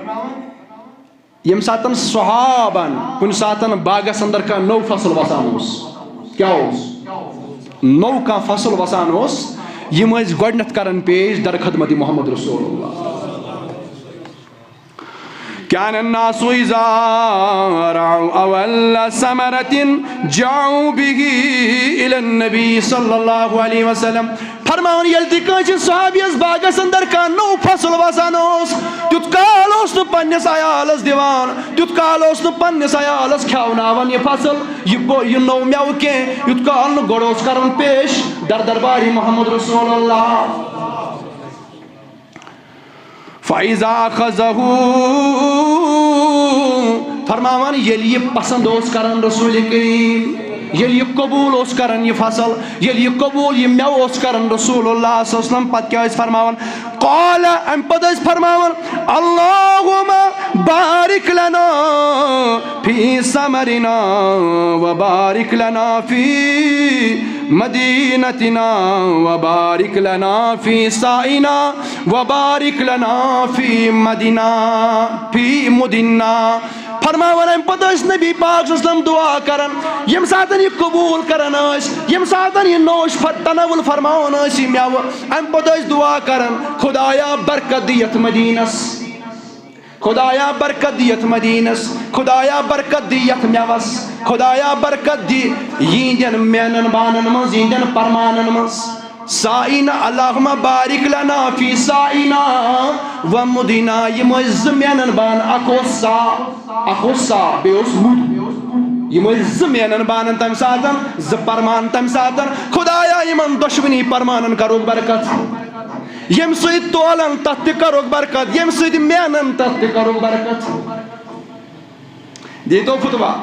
ییٚمہِ ساتَن صحابن کُنہِ ساتَن باغس اندر کانٛہہ نوٚو فصل وسان اوس، کیٛاہ اوس؟ نوٚو کانٛہہ فصل وسان اوس، یِم ٲسۍ گۄڈٕنٮ۪تھ کران پیش در خدمت محمد رسول اللہ۔ كان الناس إذا رعوا أول ثمرة جاءوا به إلى النبي صلى الله عليه وسلم۔ فرماوان، ییٚلہِ تہِ کٲنٛسہِ صحابیَس باغس اندر کانٛہہ نوٚو فصل وسان اوس، تیُتھ کال اوس نہٕ پننِس عیالس دِوان، تیُتھ کال اوس نہٕ پننِس عیالس کھیاوناوان یہِ فصل، یہِ گوٚو یہِ نوٚو مٮ۪وٕ کینٛہہ، یُتھ کال نہٕ گۄڈٕ اوس کران پیش در دربارِ محمد رسول اللہ۔ فَإِذَا أَخَذَهُ، فرماوان، ییٚلہِ یہِ پسند اوس کران رسول کریم، ییٚلہِ یہِ قبول اوس کران یہِ فصل، ییٚلہِ یہِ قبول یہِ مٮ۪وٕ اوس کران رسول اللہ صلی اللہ علیہ وسلم، پتہٕ کیٛاہ ٲسۍ فرماوان؟ قال، امہِ پتہٕ ٲسۍ فرماوان، اللهم بارك لنا في ثمرنا وبارك لنا في مدینتنا وبارک لنا فی سائنا وبارک لنا فی مدینہ، فی مدینہ۔ فرماوان، امہِ پتہٕ ٲسۍ نبی پاک صلی اللہ علیہ وسلم دعا کران، ییٚمہِ ساتہٕ یہِ قبوٗل کران ٲسۍ، ییٚمہِ ساتہٕ یہِ نوش ف-، تناول فرماوان ٲسۍ یہِ مٮ۪وٕ، امہِ پتہٕ ٲسۍ دعا کران، خدایا برکت دِ یتھ مدینس، خدایا برکت دِ یتھ مدینس، خدایا برکت دِ یتھ مٮ۪وس، خدایا برکت دِ یِہنٛدٮ۪ن مینن بانن منٛز، یِہنٛدٮ۪ن پرمانن منٛز۔ سائنا، اللہم بارک لنا فی سائنا و مدینا۔ یِم ٲسۍ زٕ مینن بان، اکھ اوس سا، اکھ اوس سا، بیٚیہِ اوس مُد۔ یِم ٲسۍ زٕ مینن بانن تمہِ ساتن، زٕ پرمان تمہِ ساتن۔ خدایا، یِمن دۄشوٕنی پرمانن کرُکھ برکت۔ ییٚمہِ سۭتۍ تولن تتھ تہِ کرُکھ برکت، ییٚمہِ سۭتۍ مینن تتھ تہِ کرُکھ برکت۔ دیٖتو خطبہ۔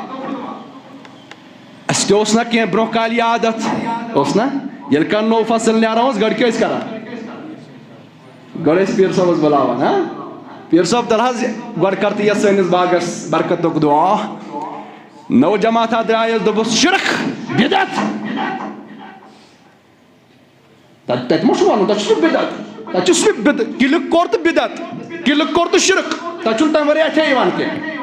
اَسہِ تہِ اوس نہ کینٛہہ برٛونٛہہ کالہِ یہِ عادت، اوس نہ؟ ییٚلہِ کانٛہہ نوٚو فصل نیران اوس، گۄڈٕ کیٛاہ ٲسۍ کران؟ گۄڈٕ ٲسۍ پیٖر صٲبَس بُلاوان، ہاں؟ پیٖر صٲب، تَلہٕ حظ، گۄڈٕ کر تہٕ یَتھ سٲنِس باغَس برکتُک دُعا۔ نٔو جماعت ہا درٛایَس، دوٚپُس، شرک، بدعت۔ تَتہِ، تَتہِ ما چھُ وَنُن، تَتہِ چھُ سُہ بدعت۔ تَتہِ چھُ سُہ بد-، کِلِک کوٚر تہٕ بدعت، کِلِک کوٚر تہٕ شرک۔ تَتہِ چھُنہٕ تَمہِ ورٲے اَتھے یِوان کینٛہہ۔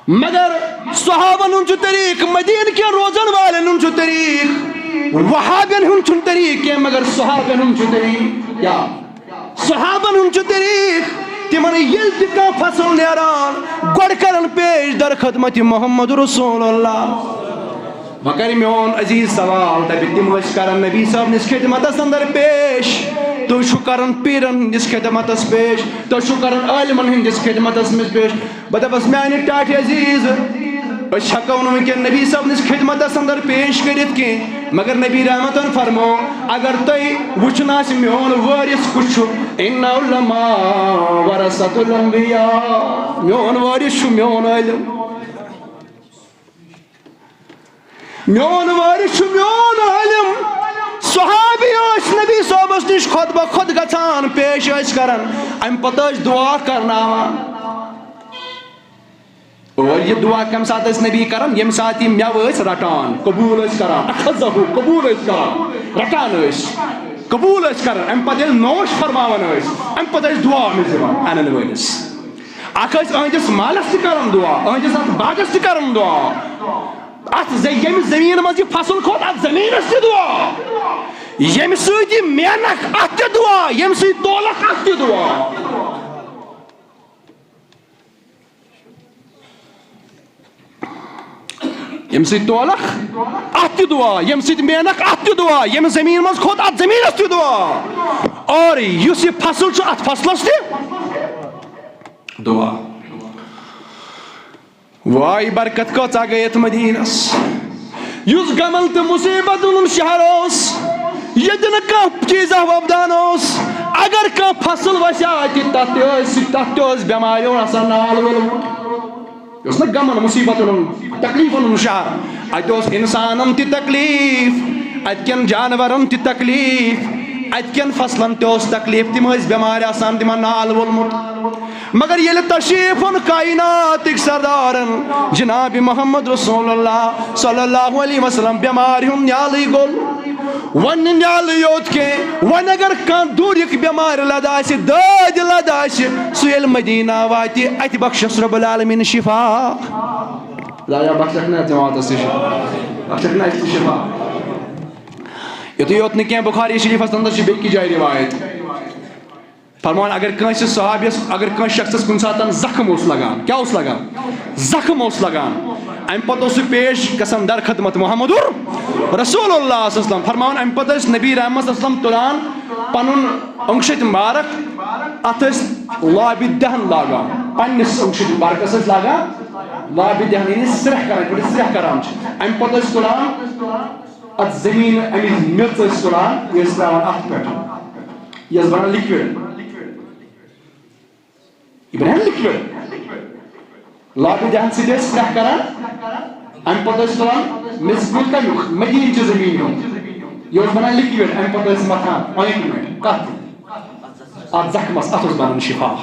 مگر صحابن ہُنٛد چھُ طریٖق، مدیٖنہٕ کٮ۪ن روزن والٮ۪ن ہُنٛد چھُ طریٖق۔ وہابین ہُنٛد چھُنہٕ طریٖق کینٛہہ، مگر صحابن ہُنٛد چھُ طریٖق۔ کیٛاہ؟ صحابن ہُنٛد چھُ طریٖق، تِمن ییٚلہِ تہِ کانٛہہ فصل نیران، گۄڈٕ کرن پیش در خدمت محمد رسول اللہ۔ وۄنۍ کرِ میون عزیز سوال، دپہِ، تِم ٲسۍ کران نبی صٲب نِس خدمتس اندر پیش، تُہۍ چھِو کران پیرن ہٕنٛدِس خدمتس پیش، تُہۍ چھِو کران عالمن ہٕنٛدِس خدمتس منٛز پیش۔ بہٕ دَپَس، میٛانہِ ٹاٹھہِ عزیٖز، أسۍ ہٮ۪کو نہٕ وٕنکٮ۪ن نبی صٲبنِس خدمتَس اندر پیش کٔرِتھ کینٛہہ، مگر نبی رحمتن فرمو، اگر تۄہہِ وٕچھُن آسہِ میون وٲرِث کُس چھُ، ان العلماء ورثۃ الانبیاء، میون وٲرِث چھُ میون عٲلِم۔ میون وٲرِث چھُ میون عٲلِم۔ صحابی ٲسۍ نبی صٲبس نِش خطبہ خود گژھان، پیش ٲسۍ کران، امہِ پتہٕ ٲسۍ دعا کرناوان۔ اور یہِ دعا کمہِ ساتہٕ ٲسۍ نبی کران؟ ییٚمہِ ساتہٕ یہِ مٮ۪وٕ ٲسۍ رٹان، قبوٗل ٲسۍ کران، اخذہ، قبوٗل ٲسۍ کران، رٹان ٲسۍ، قبوٗل ٲسۍ کران۔ امہِ پتہٕ ییٚلہِ نوش فرماوان ٲسۍ، امہِ پتہٕ ٲسۍ دعا أمِس دِوان انن وٲلِس۔ اکھ ٲسۍ أہنٛدِس مالس تہِ کران دعا، أہنٛدِس اتھ باغس تہِ کران دعا، اتھ زِ-، ییٚمہِ زٔمیٖنہٕ منٛز یہِ فصل کھوٚت، اتھ زٔمیٖنس تہِ دعا، ییٚمہِ سۭتۍ یہِ مینکھ، اتھ تہِ دعا، ییٚمہِ سۭتۍ تولکھ، اتھ تہِ دعا۔ ییٚمہِ سۭتۍ تولکھ، اتھ تہِ دعا، ییٚمہِ سۭتۍ مینکھ، اتھ تہِ دعا، ییٚمہِ زٔمیٖن منٛز کھوٚت، اتھ زٔمیٖنس تہِ دعا، اور یُس یہِ فصل چھُ، اتھ فصلس تہِ دعا۔ واے برکت کۭژاہ گٔے یتھ مدیٖنس، یُس غمن تہٕ مُصیبتن ہُنٛد شہر اوس، ییٚتہِ نہٕ کانٛہہ چیٖزا وۄپدان اوس۔ اگر کانٛہہ فصل وسہِ ہا اتہِ، تتھ تہِ ٲسۍ، تتھ تہِ اوس بٮ۪ماریو آسان نال وولمُت۔ یہِ اوس نہ غمن مُصیبتن ہُنٛد، تکلیفن ہُنٛد شہر۔ اتہِ اوس انسانن تہِ تکلیف، اتہِ کٮ۪ن جانورن تہِ تکلیف، اتہِ کٮ۪ن فصلن تہِ اوس تکلیف۔ تِم ٲسۍ بٮ۪مارِ آسان، تِمن نال وولمُت۔ مگر ییٚلہِ تشریف اوٚن کائناتٕکۍ سردارن جناب محمد رسول اللہ صلی اللہ علیہ وسلم، بٮ۪مارِ ہُنٛد نیالٕے گوٚل۔ وۄنۍ نہٕ نیالٕے یوت کینٛہہ، وۄنۍ اگر کانٛہہ دوٗرِک بٮ۪مارِ لد آسہِ، دٲدۍ لد آسہِ، سُہ ییٚلہِ مدیٖنہ واتہِ، اتہِ بخشس رب العالمین شفا۔ لایا بخشکھ نہ جماعتس تہِ شفا، بخشکھ نہ اسہِ تہِ شفا۔ یُتُے یوت نہٕ کینٛہہ، بخاری شریفس اندر چھِ بیٚکہِ جایہِ روایت۔ فرمان، اگر کٲنٛسہِ صحابیس، اگر کٲنٛسہِ شخصس کُنہِ ساتن زخم اوس لگان، کیٛاہ اوس لگان؟ زخم اوس لگان۔ امہِ پتہٕ اوس سُہ پیش گژھان در خدمت محمد رسول اللہ صلی اللہ علیہ وسلم۔ فرماوان، امہِ پتہٕ ٲسۍ نبی رحمت صلی اللہ علیہ وسلم تُلان پنُن اونگشت مبارک، اتھ ٲسۍ لابہِ دہن لاگان، پننِس اونگشت مبارکس ٲسۍ لاگان لابہِ دہن، یعنی سرٛیٚہہ کران، یِتھ پٲٹھۍ سرٛیٚہہ کران چھِ۔ امہِ پتہٕ ٲسۍ تُلان اتھ زٔمیٖن، اَمِچ میٚژ ٲسۍ تُلان، یہِ ٲسۍ ترٛاوان اتھ پٮ۪ٹھ، یہِ ٲس بنان لِکوِڈ۔ یہِ بنان لِکوِڈ۔ لابہِ دہن سۭتۍ ٲسۍ سرٛیٚہہ کران، اَمہِ پتہٕ ٲسۍ تُلان میٚژِ گُل تَمیُک، مدیٖنہٕ چہِ زٔمیٖنہِ ہُنٛد۔ یہِ اوس بنان لِکوِڈ، اَمہِ پتہٕ ٲسۍ متھان ointment۔ کتھ؟ اتھ زخمس، اتھ اوس بنان شفا۔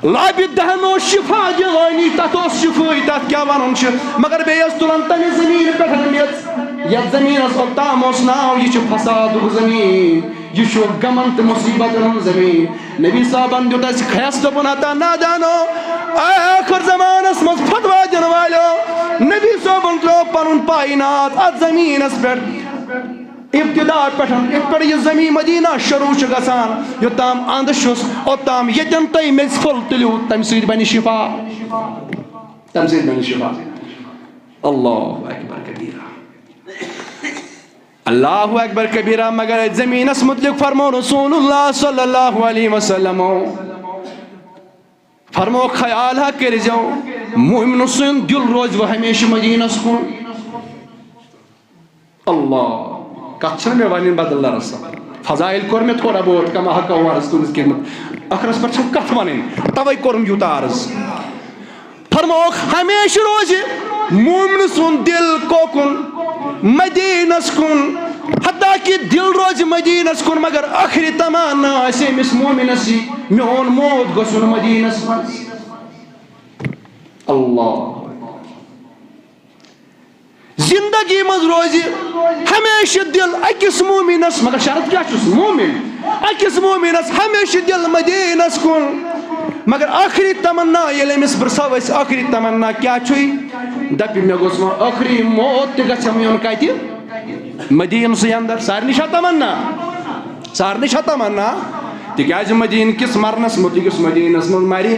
لابہِ دہن اوس شفا دِوٲنی، تتھ اوس شفٲیی، تتھ کیٛاہ ونُن چھُ۔ مگر بیٚیہِ ٲس تُلان تمہِ زٔمیٖنہٕ پٮ۪ٹھ میٚژ، یتھ زمینس اوٚتام اوس ناو، یہِ چھُ فسادُک زمین، یہِ چھُ غمن تہٕ مصیبتن ہُنٛد زمین۔ نبی صٲبن دیُت اسہِ کھرٛس، دوٚپُن، ہتا نادانو، اے ٲخر زمانس منٛز فتوا دِنہٕ والیو، نبی صٲبن ترٛوو پنُن پاینات اتھ زمینس پٮ۪ٹھ۔ ابتدا پٮ۪ٹھ، یتھ پٮ۪ٹھ یہِ زمین مدینہ شروع چھُ گژھان، یوٚتام اند چھُس، اوٚتام ییٚتٮ۪ن تُہۍ میٚژِ پھوٚل تُلِو، تمہِ سۭتۍ بنہِ شفا۔ تمہِ سۭتۍ بنہِ شفا۔ اللہ اکبر کبیرہ۔ اللہ اکبر کبیرہ۔ مگر أتھۍ زمینس متعلق فرمو رسول اللہ صلی اللہ علیہ وسلم، فرمو، خیال ہا کٔرزیو، مومن سُنٛد دل روزِ وۄنۍ ہمیشہِ مدینس کُن۔ اللہ، کتھ چھنہٕ مےٚ ونٕنۍ بدل رسم۔ فضائل کوٚر مےٚ تھوڑا بہت کم، اکھ او عرض تُہنٛز خدمت۔ ٲخرس پٮ۪ٹھ چھم کتھ ونٕنۍ، توے کوٚرُم یوٗتاہ عرض۔ فرمووُکھ، ہمیشہِ روزِ مومنہٕ سُنٛد دِل کوکُن، مدیٖنس کُن، حتیٰ کہِ دِل روزِ مدیٖنس کُن، مگر ٲخری تمنا آسہِ أمِس مومنس یہِ، میون موت گوٚژھ یُن مدیٖنس منٛز۔ اللہ۔ زندگی منٛز روزِ ہمیشہِ دِل أکِس مومنس، مگر شرط کیٛاہ چھُس؟ مومن۔ أکِس مومنس ہمیشہِ دِل مدیٖنس کُن۔ مگر ٲخری تمنا، ییٚلہِ أمِس پرٛژھو أسۍ، ٲخری تمنا کیٛاہ چھُے؟ دپہِ، مےٚ گوٚژھ وۄنۍ ٲخری موت تہِ گژھِ میون کتہِ؟ مدیٖنسٕے اندر۔ سارنٕے چھا تمنا؟ سارنٕے چھا تمنا؟ تِکیٛازِ مدیٖنہٕ کِس مرنس مُتعلق یُس مدیٖنس منٛز مرِ،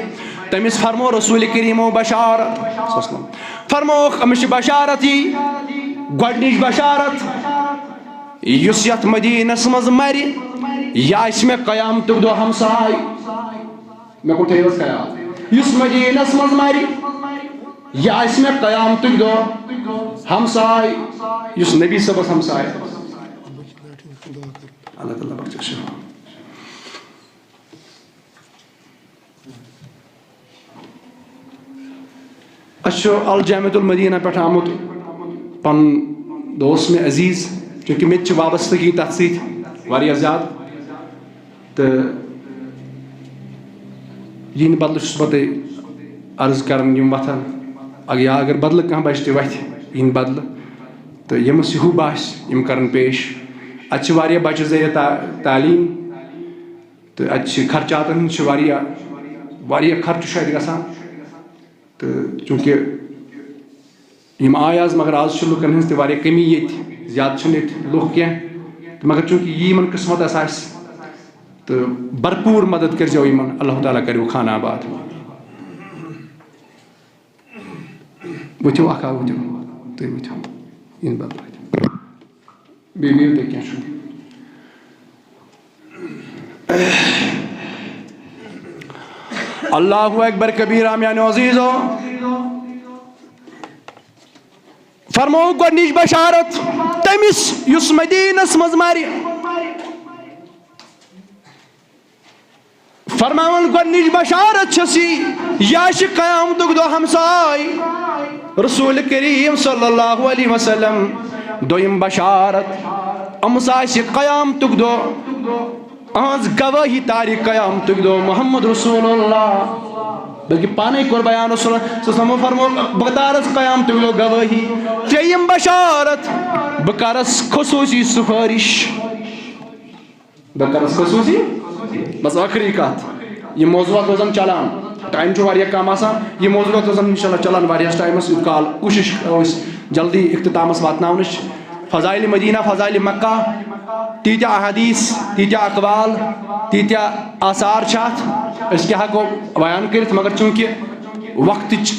تٔمِس فرمو رسول کریٖمو بشارت۔ فرمووُکھ، أمِس چھِ بشارت یی، گۄڈٕنِچ بشارت، یُس یتھ مدیٖنس منٛز مرِ، یہِ آسہِ مےٚ قیامتُک دۄہ ہمساے۔ مےٚ کوٚر تھٲیِو حظ خیال، یُس مدیٖنس منٛز مرِ، یہِ آسہِ مےٚ قیامتُک دۄہ ہمساے، یُس نبی صٲبس ہمساے۔ اللہ تعالیٰ بخشہِ شفا۔ اَسہِ چھُ الجامعۃ المدینہ پٮ۪ٹھ آمُت پنُن دوست مےٚ عزیز، چونکہ مےٚ تہِ چھِ وابستگی تَتھ سۭتۍ واریاہ زیادٕ، تہٕ یِہِنٛدِ بدلہٕ چھُس بہٕ تۄہہِ عرض کران یِم وَتھن، اَگ-، یا اگر بدلہٕ کانٛہہ بچہِ تہِ وَتھِ یِہِنٛدِ بدلہٕ، تہٕ ییٚمِس یہِ ہیوٗ باسہِ، یِم کرن پیش۔ اَتہِ چھِ واریاہ بچہِ ذٔریعہٕ تا-، تعلیٖم، تہٕ اَتہِ چھِ خرچاتن ہٕنٛز چھِ واریاہ، واریاہ خرچہٕ چھُ اَتہِ گژھان۔ تہٕ چوٗنٛکہِ یِم آے آز، مگر آز چھِ لُکن ہٕنٛز تہِ واریاہ کٔمی ییٚتہِ، زیادٕ چھِنہٕ ییٚتہِ لُکھ کینٛہہ۔ تہٕ مگر چوٗنٛکہِ یی یِمن قٕسمتس آسہِ، تہٕ بھرپوٗر مدد کٔرۍزیو یِمن، اللہ تعالیٰ کٔرِو خانہٕ آباد۔ ؤتھِو اکھ اکھ ؤتھِو، تُہۍ ؤتھِو، یِنہٕ بدلہٕ۔ بیٚیہِ بِہِو تُہۍ، کینٛہہ چھُنہٕ۔ اللہ اکبر کبیرہ، میانیو عزیزو۔ فرموو گۄڈٕنِچ بشارت تٔمِس یُس مدیٖنس منٛز مرِ۔ فرماوان گۄڈٕنِچ بشارت چھس یہِ، یہِ آسہِ قیامتُک دۄہ ہمساے۔ رسول کریم صلی اللہ علیہ وسلم، دوٚیِم بشارت، أمِس آسہِ قیامتُک دۄہ، أہنٛز گوٲہی تارِ قیامتُک دۄہ محمد رسول اللہ۔ بلکہ پانے کوٚر بیان رسول اللہ صلی اللہ علیہ وسلم، فرموو، بہٕ تارس قیامتُک دۄہ گوٲہی۔ ترٛیٚیِم بشارت، بہٕ کرس خصوصی سفٲرش۔ بہٕ کرس خصوصی، بس ٲخری کتھ، یہِ موضوع روزان چلان، ٹایم چھُ واریاہ کم آسان، یہِ موضوع روزان انشاءاللہ چلان واریاہس ٹایمس، یوٗت کال کوٗشش کرو أسۍ جلدی اختتامس واتناونٕچ۔ فضائل مدینہ، فضائل مکہ، تیٖتیٛاہ احادیث، تیٖتیٛاہ اقوال، تیٖتیٛاہ آثار چھِ اتھ، أسۍ کیٛاہ ہٮ۪کو بیان کٔرِتھ، مگر چوٗنٛکہِ وقتٕچ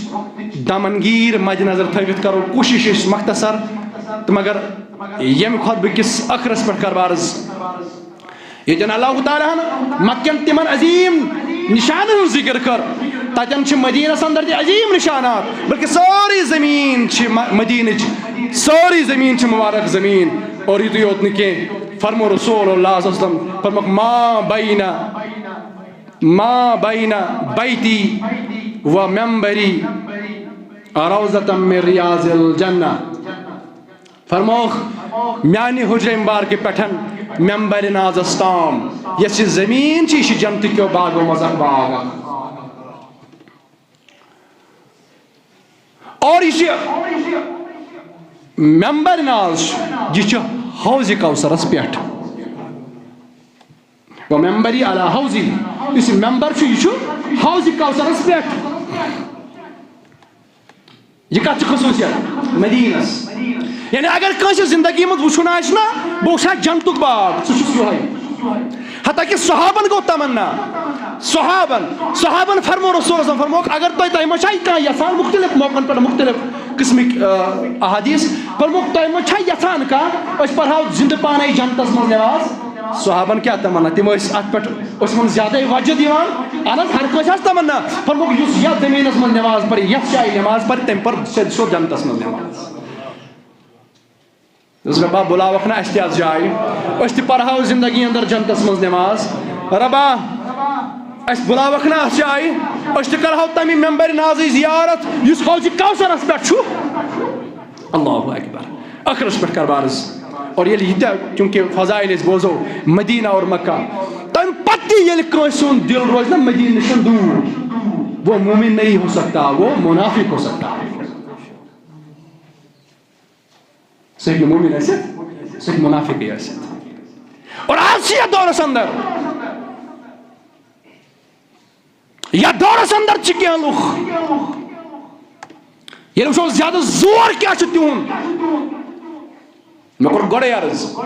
دامنگیر مد نظر تھٲوِتھ کرو کوٗشش أسۍ مختصر، تہٕ مگر ییٚمہِ خطبہٕ کِس ٲخرس پٮ۪ٹھ کرٕ بہٕ عرض، ییٚتٮ۪ن اللہ تعالیٰ ہن مکہ کٮ۪ن تِمن عظیٖم نشانن ہُنٛد ذکر کٔر، تتٮ۪ن چھِ مدیٖنس اندر تہِ عظیٖم نشانات، بلکہ سٲرٕے زمیٖن چھِ م-، مدیٖنٕچ، سٲرٕے زمیٖن چھِ مبارک زمیٖن۔ اور یِتُے یوت نہٕ کینٛہہ، فرمو رسول اللہ صلی اللہ علیہ وسلم، فرموکھ، ما بین، ما بین بیتی و ممبری روضۃ من ریاض الجنہ۔ فرمووُکھ، میانہِ حجرے مبارکہِ پٮ۪ٹھ ممبر نازس تام، یۄس یہِ زمین چھِ، یہِ چھِ جنتہٕ کیو باغو منٛز اکھ باغ اکھ۔ اور یہِ چھِ ممبر ناز چھُ، یہِ چھُ حوض کوثرس پٮ۪ٹھ۔ ومنبری علی حوضی، یُس یہِ ممبر چھُ، یہِ چھُ حوض کوثرس پٮ۪ٹھ۔ یہِ کتھ چھِ خصوٗصیت؟ مدیٖنس۔ یعنی اگر کٲنٛسہِ زندگی منٛز وٕچھُن آسہِ نا، بہٕ وٕچھٕ ہا جنتُک باغ، سُہ چھُس یِہوٚے۔ حتیٰ کہ صحابن گوٚو تمنا، صحابن، صحابن فرمو، رسول اعظم فرمووُکھ، اگر تۄہہِ، تۄہہِ ما چھا کانٛہہ یژھان، مختلف موقعن پٮ۪ٹھ مختلف قسمٕکۍ، آ، احادیث، فرمووُکھ، تۄہہِ ما چھا یژھان کانٛہہ، أسۍ پرہاو زندٕ پانے جنتس منٛز نماز؟ صحابن کیٛاہ تمنا؟ تِم ٲسۍ اتھ پٮ۪ٹھ، اوس یِمن زیادَے وجد یِوان۔ اہن حظ، ہر کٲنٛسہِ آسہِ تمنا۔ فرمووُکھ، یُس یتھ زمینس منٛز نماز پرِ، یتھ جایہِ نماز پرِ، تٔمۍ پٔر سیوٚد سیوٚد جنتس منٛز نماز۔ دوٚپُس، رۄبا، بُلاوکھ نا اَسہِ تہِ اَتھ جایہِ، أسۍ تہِ پرہاو زندگی اندر جنتس منٛز نماز۔ رۄبا، اَسہِ بُلاوکھ نا اَتھ جایہِ، أسۍ تہِ کرہاو تَمہِ ممبر نازٕے زیارت، یُس حوض کوثرس پٮ۪ٹھ چھُ۔ اللہ اکبر۔ ٲخرس پٮ۪ٹھ کر بہٕ عرض۔ اور ییٚلہِ یہِ تہِ، چونکہ فضائل أسۍ بوزو مدینہ اور مکہ، تَمہِ پتہٕ تہِ ییٚلہِ کٲنٛسہِ ہُنٛد دل روزِ نا مدینہ نِش دوٗر، وہ مومن نہیں ہو سکتا، وہ منافق ہو سکتا ہے۔ سُہ ہیٚکہِ نہٕ مومن ٲسِتھ، سُہ ہیٚکہِ منافقٕے ٲسِتھ۔ اور آز چھِ یتھ دورس اندر، یتھ دورس اندر چھِ کینٛہہ لُکھ، ییٚلہِ وٕچھو زیادٕ زور کیٛاہ چھُ تِہُنٛد۔ مےٚ کوٚر گۄڈَے عرض،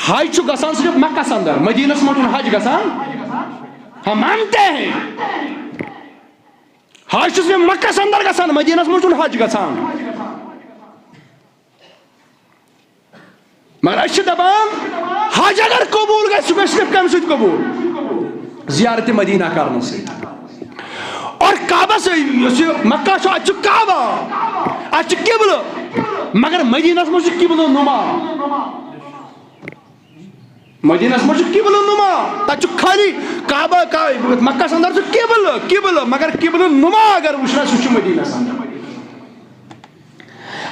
حج چھُ گژھان صرف مکس اندر، مدینس منٛز چھُنہٕ حج گژھان۔ ہم مانتے ہیں، حج چھُ صرف مکس اندر گژھان، مدینس منٛز چھُنہٕ حج گژھان۔ مگر أسۍ چھِ دَپان، حج اگر قبوٗل گژھِ، سُہ گژھِ صرف کَمہِ سۭتۍ قبوٗل؟ زیارت مدینہ کرنہٕ سۭتۍ۔ اور کعبہ سۭتۍ، یُس یہِ مکہ چھُ، اَتہِ چھُ کعبہ، اَتہِ چھُ قبلہٕ، مگر مدینس منٛز چھُ قبلہٕ نما۔ مدینس منٛز چھُ قبلہٕ نما، تَتہِ چھُ خٲلی کعبہ، کا-، مکس اندر چھُ قبلہٕ، قبلہٕ، مگر قبلہٕ نما اگر وٕچھنا، سُہ چھُ مدینس اندر۔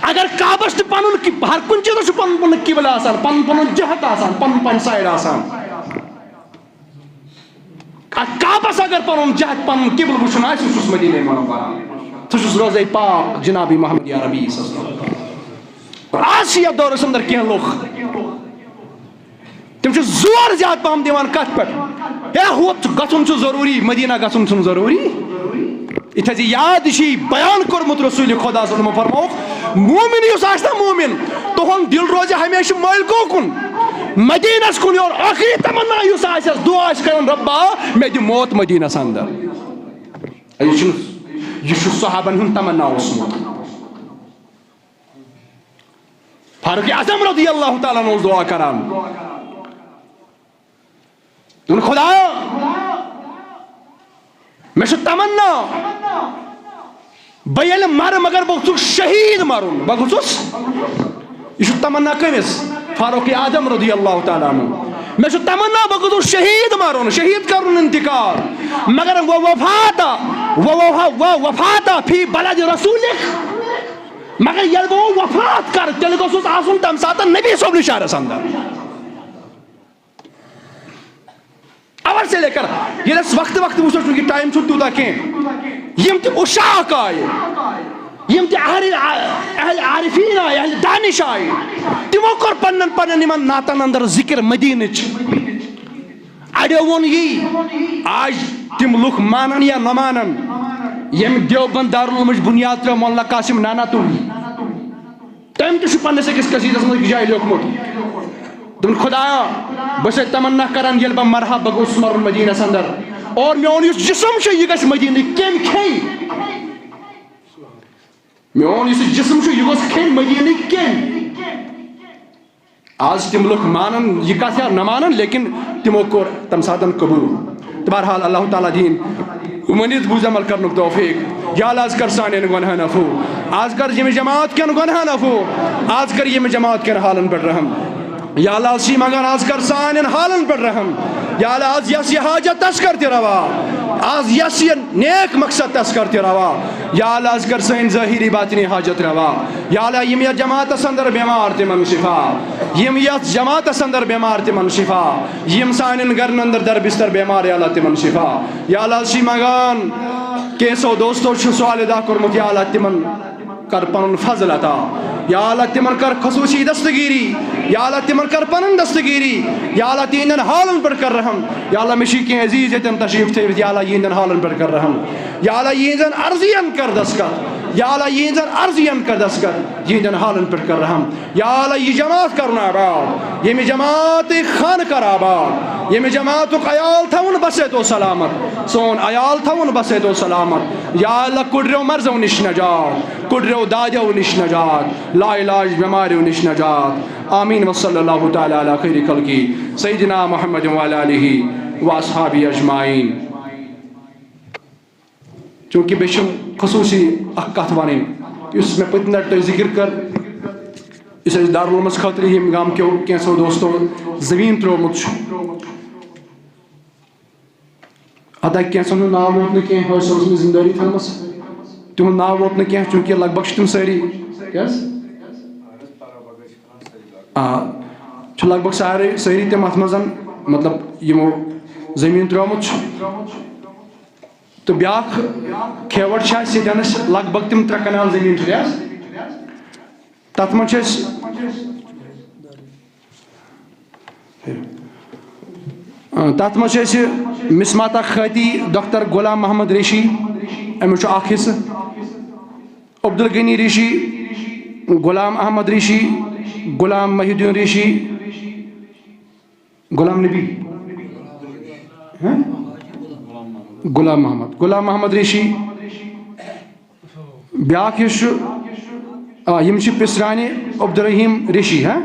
اگر کعبس تہِ پنُن کہ-، ہر کُنہِ چیٖزس چھُ پنُن پنُن قبلہٕ آسان، پنُن پنُن جہت آسان، پنُن پنُن سایڈ آسان۔ اتھ کعبس اگر پنُن جہت، پنُن قبلہٕ وٕچھُن آسہِ، سُہ چھُس مدینہ منورہ، سُہ چھُس روضہ پاک جناب محمد عربی صلی اللہ علیہ وسلم۔ اور آز چھِ یتھ دورس اندر کینٛہہ لُکھ، تِم چھِ زور زیادٕ پہم دِوان کتھ پٮ۪ٹھ؟ ہے، ہُتھ گژھُن چھُ ضروٗری، مدینہ گژھُن چھُنہٕ ضروٗری۔ یہِ تھٲیزِ یاد، یہِ چھُ بیان کوٚرمُت رسول خدا صلی اللہ علیہ وسلم، فرمووُکھ، مومن یُس آسہِ نا مومن، تُہُنٛد دل روزِ ہمیشہِ مٲلکو کُن، مدینس کُن، یور ٲخری تمنا یُس آسٮ۪س، دعا آسہِ کران، رۄبا، مےٚ دِ موت مدینس اندر۔ یہِ چھُنہٕ، یہِ چھُ صحابن ہُنٛد تمنا اوسمُت۔ فاروق اعظم رضی اللہ تعالیٰ عنہ اوس دعا کران۔ دوٚپُن، خدا، مےٚ چھُ تمنا، بہٕ ییٚلہِ مرٕ، مگر بہٕ گوٚژھُس شہیٖد مرُن، بہٕ گوٚژھُس۔ یہِ چھُ تمنا کٔمِس؟ فاروق اعظم رضی اللہ تعالیٰ عنہ۔ مےٚ چھُ تمنا، بہٕ گوٚژھُس شہیٖد مرُن، شہیٖد کرُن انتقال، مگر وہ وفاتا، وہ وفا-، وہ وفاتا فی بلد رسولک۔ مگر ییٚلہِ بہٕ وۄنۍ وفات کرٕ، تیٚلہِ گوٚژھُس آسُن تَمہِ ساتہٕ نبی صٲبنہِ شہرس اندر۔ اور سے لے کر، ییٚلہِ أسۍ وقتہٕ وقتہٕ وٕچھو، چوٗنٛکہِ ٹایم چھُنہٕ تیوٗتاہ کینٛہہ، یِم تہِ عشاق آیہِ، یِم تہِ اہل، اہل عارفین آیہِ، اہل دانش آیہِ، تِمو کوٚر پننٮ۪ن پننٮ۪ن یِمن نعتن اندر ذکر مدینٕچ۔ اڑیو ووٚن یی، آز تِم لُکھ مانن یا نہ مانن، ییٚمۍ دیوبند دارالعلومٕچ بُنیاد ترٲو مولانا قاسم ناناتوٗہن۔ تٔمۍ تہِ چھُ پننِس أکِس قصیٖدس منٛز أکِس جایہِ لیوٗکھمُت۔ دوٚپُن، خدایا، بہٕ چھُسے تمنا کران، ییٚلہِ بہٕ مرٕ ہا، بہٕ گوٚژھُس مرُن مدینس اندر، اور میون یُس جسم چھُ، یہِ گژھِ مدینٕکۍ کیٚمۍ کھیٚنۍ۔ میون یُس یہِ جسم چھُ، یہِ گوٚژھ کھیٚنۍ مدینٕکۍ کیٚمۍ۔ آز چھِ تِم لُکھ مانان یہِ کتھ یا نہ مانان، لیکن تِمو کوٚر تمہِ ساتن قبول۔ تہٕ بہرحال، اللہ تعالیٰ دِیِن ؤنِتھ بوٗزِتھ عمل کرنُک توفیق۔ یا اللہ، آز کر سانٮ۪ن گۄنہن عفو۔ آز کر ییٚمہِ جماعت کٮ۪ن گۄنہن عفو۔ آز کر ییٚمہِ جماعت کٮ۪ن حالن پٮ۪ٹھ رحم۔ یا اللہ، آز چھِ منگان، آز کر سانٮ۪ن حالن پٮ۪ٹھ رحم۔ یا اللہ، آز یس یہِ حاجت، تس کر تہِ روا۔ آز یس یہِ نیک مقصد، تس کر تہِ روا۔ یا اللہ، آز کر سٲنۍ ظٲہری باطنی حاجت روا۔ یا اللہ، یِم یتھ جماعتس اندر بیمار، تِمن شفا۔ یِم یتھ جماعتس اندر بیمار، تِمن شفا۔ یِم سانٮ۪ن گرن اندر در بستر بیمار، یا اللہ، تِمن شفا۔ یا اللہ، آز چھِ منگان، کینٛژھو دوستو چھُ سوال ادا کوٚرمُت، یا اللہ، تِمن کر پنُن فضل عطا۔ یا اللہ، تِمن کر خصوٗصی دستگیٖری۔ یا اللہ، تِمن کر پنٕنۍ دستگیٖری۔ یا اللہ، تِہنٛدٮ۪ن حالن پٮ۪ٹھ کر رحم۔ یا اللہ، مےٚ چھِ کینٛہہ عزیٖز ییٚتٮ۪ن تشریٖف تھٲوِتھ۔ یا اللہ، یِہنٛدٮ۪ن حالن پٮ۪ٹھ کر رحم۔ یا اللہ، یِہنٛزن عرضین کر دستخط۔ یا اللہ، یِہنٛزن عرضین کر دستخط۔ یِہنٛدٮ۪ن حالن پٮ۪ٹھ کر رحم۔ یا اللہ، یہِ جماعت کرُن آباد، ییٚمہِ جماعتٕکۍ خانہٕ کر آباد، ییٚمہِ جماعتُک عیال تھاوُن بسیت و سلامت، سون عیال تھاوُن بسیت و سلامت۔ یا اللہ، کُڈریو مرضو نِش نجات، کُڈریو دادیو نِش نجات، لا علاج بیماریو نِش نجات۔ آمین۔ وصلی اللہ تعالی علی خیر خلقی سیدنا محمد وعلی آلہ و اصحابہ اجمعین۔ چوٗنٛکہِ مےٚ چھِ خصوٗصی اکھ کتھ ونٕنۍ، یُس مےٚ پٔتمہِ لٹہِ تۄہہِ ذِکِر کٔر، یُس اَسہِ دارالعلومس خٲطرٕ ییٚمہِ گامہٕ کیو کینٛژھو دوستو زٔمیٖن ترٛوومُت چھُ۔ ادا کینٛژھن ہُنٛد ناو ووت نہٕ کینٛہہ، حٲج صٲبس منٛز ذمہٕ دٲری تھٲومٕژ، تِہُنٛد ناو ووت نہٕ کینٛہہ، چوٗنٛکہِ لگ بگ چھِ تِم سٲری، کیٛاہ حظ؟ آ، چھِ لگ بگ سارے، سٲری تِم اتھ منٛز، مطلب، یِمو زٔمیٖن ترٛوومُت چھُ۔ تہٕ بیٛاکھ کھیوَٹ چھِ اَسہِ ییٚتٮ۪ن اَسہِ لگ بگ تِم ترٛےٚ کنال زٔمیٖن چھِ، کیٛاہ حظ؟ تَتھ منٛز چھِ اَسہِ، آ، تَتھ منٛز چھِ اَسہِ مِسماتا خٲتی ڈاکٹر غلام محمد ریشی، أمِس چھُ اَکھ حِصہٕ۔ عبدالغنی ریشی، غلام احمد ریشی، غلام محی الدین ریشی، غلام نبی، ہہ؟ غلام محمد، غلام محمد ریشی۔ بیٛاکھ یُس چھُ، آ، یِم چھِ پِسرانہِ عبدالرحیم ریشی، ہہ؟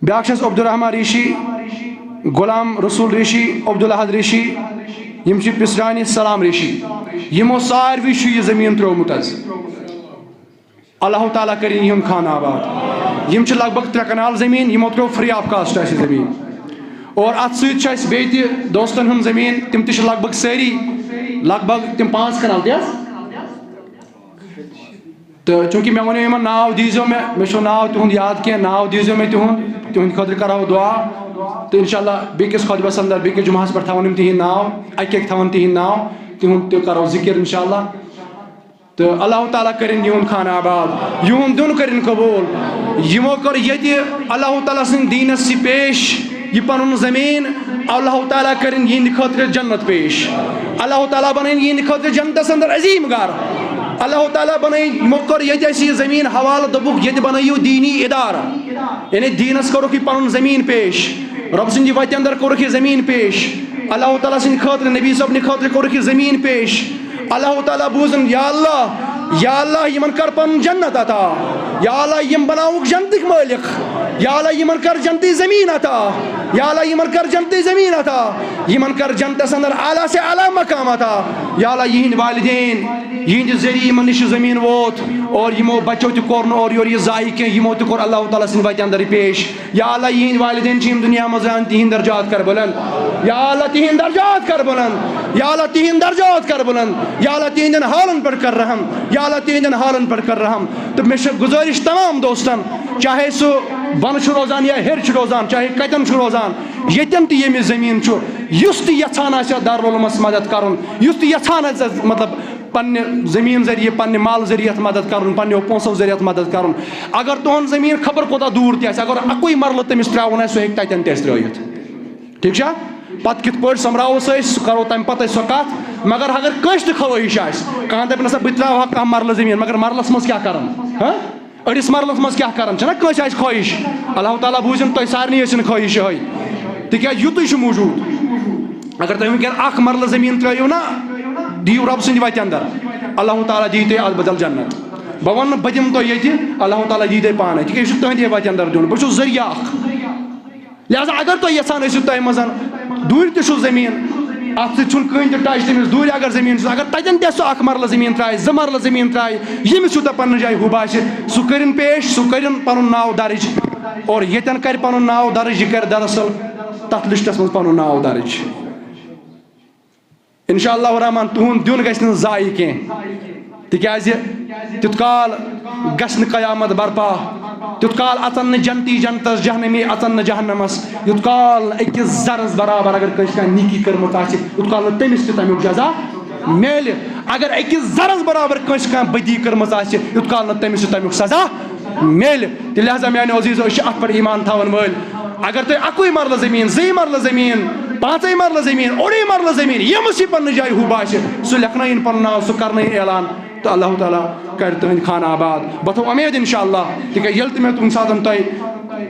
بیٛاکھ چھِ اَسہِ عبدالرحمان ریشی، غلام رسول ریشی، عبدالاحد ریشی، یِم چھِ پِسرانہِ سلام ریشی۔ یِمو ساروٕے چھُ یہِ زٔمیٖن ترٛوومُت حظ۔ اللہ تعالیٰ کٔرِنۍ یِہُنٛد خانہٕ آباد۔ یِم چھِ لگ بگ ترٛےٚ کنال زٔمیٖن، یِمو ترٛوو free of cost اَسہِ زٔمیٖن۔ اور اَتھ سۭتۍ چھُ اَسہِ بیٚیہِ تہِ دوستَن ہُنٛد زٔمیٖن، تِم تہِ چھِ لگ بگ سٲری، لگ بگ تِم پانٛژھ کنال تہِ حظ۔ تہٕ چوٗنٛکہِ مےٚ وَنیو یِمَن، ناو دیٖزیو مےٚ، مےٚ چھُ ناو تِہُنٛد یاد کینٛہہ، ناو دیٖزیو مےٚ تِہُنٛد، تِہُنٛدِ خٲطرٕ کَرو دُعا۔ تہٕ اِنشاءاللہ بیٚکِس خۄطبَس اندر، بیٚکِس جُمعَس پٮ۪ٹھ تھاوَن یِم تِہِنٛدۍ ناو، اَکہِ اَکہِ تھاوَن تِہِنٛدۍ ناو، تِہُنٛد تہِ کَرو ذِکِر اِنشاءاللہ۔ تہٕ اللہ تعالیٰ کٔرِنۍ یِہُنٛد خانہٕ آباد، یِہُنٛد دیُن کٔرِنۍ قبوٗل۔ یِمو کٔر ییٚتہِ اللہ تعالیٰ سٕنٛدِ دیٖنَس یہِ پیش، یہِ پَنُن زٔمیٖن، اللہ تعالیٰ کٔرِنۍ یِہِنٛدِ خٲطرٕ جنت پیش۔ اللہ تعالیٰ بَنٲیِن یِہِنٛدِ خٲطرٕ جنتَس اندر عظیٖم گَر۔ اللہ تعالیٰ بَنٲیِن، یِمو کٔر ییٚتہِ اَسہِ یہِ زٔمیٖن حوالہٕ، دوٚپُکھ، ییٚتہِ بَنٲیِو دیٖنی اِدارٕ، یعنی دیٖنَس کوٚرُکھ یہِ پَنُن زٔمیٖن پیش۔ رۄب سٕنٛدِ وَتہِ اندر کوٚرُکھ یہِ زٔمیٖن پیش۔ اللہ تعالیٰ سٕنٛدِ خٲطرٕ، نبی صٲبنہِ خٲطرٕ کوٚرُکھ یہِ زٔمیٖن پیش۔ اللہ تعالیٰ بوٗزُن، یا اللہ، یا اللہ، یِمن کر پنُن جنت عطا۔ یا اللہ، یِم بناوُکھ جنتٕکۍ مٲلِک۔ یا اللہ، یِمن کر جنتی زٔمیٖن عطا۔ یا اللہ، یِمن کر جنتی زٔمیٖن عطا۔ یِمن کر جنتس اندر اعلیٰ سے اعلیٰ مقام عطا۔ یا اللہ، یِہِنٛدۍ والدین، یِہِنٛدِ ذٔریعہٕ یِمن نِش یہِ زٔمیٖن ووت اور یِمو بچو تہِ کوٚر نہٕ اورٕ یورٕ یہِ ضایع کینٛہہ، یِمو تہِ کوٚر اللہ تعالیٰ سٕنٛدِ وَتہِ اندر یہِ پیش۔ یا اللہ، یِہِنٛدۍ والدین چھِ یِم دُنیا منٛز زان، تِہِنٛدۍ درجات کر بلند۔ یا اللہ، تِہِنٛدۍ درجات کر بلند۔ یا اللہ، تِہِنٛدۍ درجات کر بلند۔ یا اللہ، تِہِنٛدٮ۪ن حالن پٮ۪ٹھ کر رحم۔ یا اللہ، تِہِنٛدٮ۪ن حالن پٮ۪ٹھ کر رحم۔ تہٕ مےٚ چھِ گُزٲرِش تمام دوستن، چاہے سُہ بۄنہٕ چھُ روزان یا ہیٚرِ چھُ روزان، چاہے کتٮ۪ن چھُ روزان، ییٚتٮ۪ن تہِ ییٚمِس زٔمیٖن چھُ، یُس تہِ یژھان آسہِ اَتھ دارالعلومس مدد کرُن، یُس تہِ یژھان آسہِ، مطلب، پننہِ زٔمیٖن ذٔریعہٕ، پننہِ مال ذٔریعہٕ یَتھ مدد کرُن، پننیو پونٛسو ذٔریعہٕ یَتھ مدد کرُن۔ اگر تُہُنٛد زٔمیٖن خبر کوٗتاہ دوٗر تہِ آسہِ، اگر اَکُے مرلہٕ تٔمِس ترٛاوُن آسہِ، سُہ ہیٚکہِ تَتٮ۪ن تہِ اَسہِ ترٛٲوِتھ۔ ٹھیٖک چھا؟ پتہٕ کِتھ پٲٹھۍ سۄمبراوو سُہ أسۍ، سُہ کرو تَمہِ پتہٕ أسۍ سۄ کَتھ۔ مگر اگر کٲنٛسہِ تہِ خٲہِش آسہِ، کانٛہہ دَپہِ نہ سا بہٕ تہِ ترٛاوٕ ہا کانٛہہ مرلہٕ زٔمیٖن، مگر مرلَس منٛز کیٛاہ کرُن؟ ہاں؟ أڑِس مرلس منٛز کیٛاہ کران چھنا کٲنٛسہِ آسہِ خٲہِش، اللہ تعالیٰ بوٗزِن تۄہہِ سارنٕے ٲسِن خٲہِش یِہوٚے، تِکیٛازِ یُتُے چھُ موٗجوٗد۔ اگر تُہۍ وٕنکٮ۪ن اکھ مرلہٕ زٔمیٖن ترٲیِو نا، دِیِو رۄب سٕنٛدِ وَتہِ اندر، اللہ تعالیٰ دِیہِ تۄہہِ اتھ بدل جنت۔ بہٕ وَنہٕ نہٕ بہٕ دِمہٕ تۄہہِ ییٚتہِ، اللہ تعالیٰ دِیہِ تۄہہِ پانے، تِکیٛازِ یہِ چھُ تُہنٛدے وَتہِ اندر دیُن، بہٕ چھُس ذٔریعہٕ اکھ۔ لہذا اگر تۄہہِ یژھان ٲسِو تۄہہِ منٛز دوٗرِ تہِ چھُ زٔمیٖن، اَتھ سۭتۍ چھُنہٕ کٕہٕنۍ تہِ ٹچ تٔمِس، دوٗرِ اگر زٔمیٖن چھُ، اگر تَتٮ۪ن تہِ سُہ اکھ مرلہٕ زٔمیٖن ترٛایہِ، زٕ مرلہٕ زٔمیٖن ترٛایہِ، ییٚمِس یوٗتاہ پننہِ جایہِ حُب آسہِ، سُہ کٔرِن پیش، سُہ کٔرِن پنُن ناو درٕج، اور ییٚتٮ۪ن کرِ پنُن ناو درٕج، یہِ کرِ دراصل تتھ لسٹس منٛز پنُن ناو درٕج۔ انشاءاللہ الرحمن تُہُنٛد دیُن گژھِ نہٕ ضایع کینٛہہ، تِکیٛازِ تیُتھ کال گژھِ نہٕ قیامت برپا، تیُتھ کال اَژَن نہٕ جنتی جنتس، جہنمی اَژَن نہٕ جہنمس، یُتھ کال نہٕ أکِس ذرس برابر اگر کٲنٛسہِ کانٛہہ نیکی کٔرمٕژ آسہِ، یُتھ کال نہٕ تٔمِس تہِ تَمیُک جزا میلہِ۔ اگر أکِس ذرس برابر کٲنٛسہِ کانٛہہ بدی کٔرمٕژ آسہِ، یُتھ کال نہٕ تٔمِس تہِ تَمیُک سزا میلہِ۔ تہٕ لہذا میانیو عزیزو، أسۍ چھِ اتھ پٮ۪ٹھ ایمان تھاون وٲلۍ۔ اگر تۄہہِ اکُے مرلہٕ زٔمیٖن، زٕے مرلہٕ زٔمیٖن، پانٛژے مرلہٕ زٔمیٖن، اوٚڑُے مرلہٕ زٔمیٖن، ییٚمِس یہِ پننہِ جایہِ ہُہ باسہِ، سُہ لیکھنٲیِن پنُن ناو، سُہ کرنٲیِن اعلان، تہٕ اللہ تعالیٰ کرِ تُہنٛدۍ خانہٕ آباد۔ بہٕ تھاوٕ اُمید انشاءاللہ، تِکیازِ ییٚلہِ تہِ مےٚ کُنہِ ساتن تۄہہِ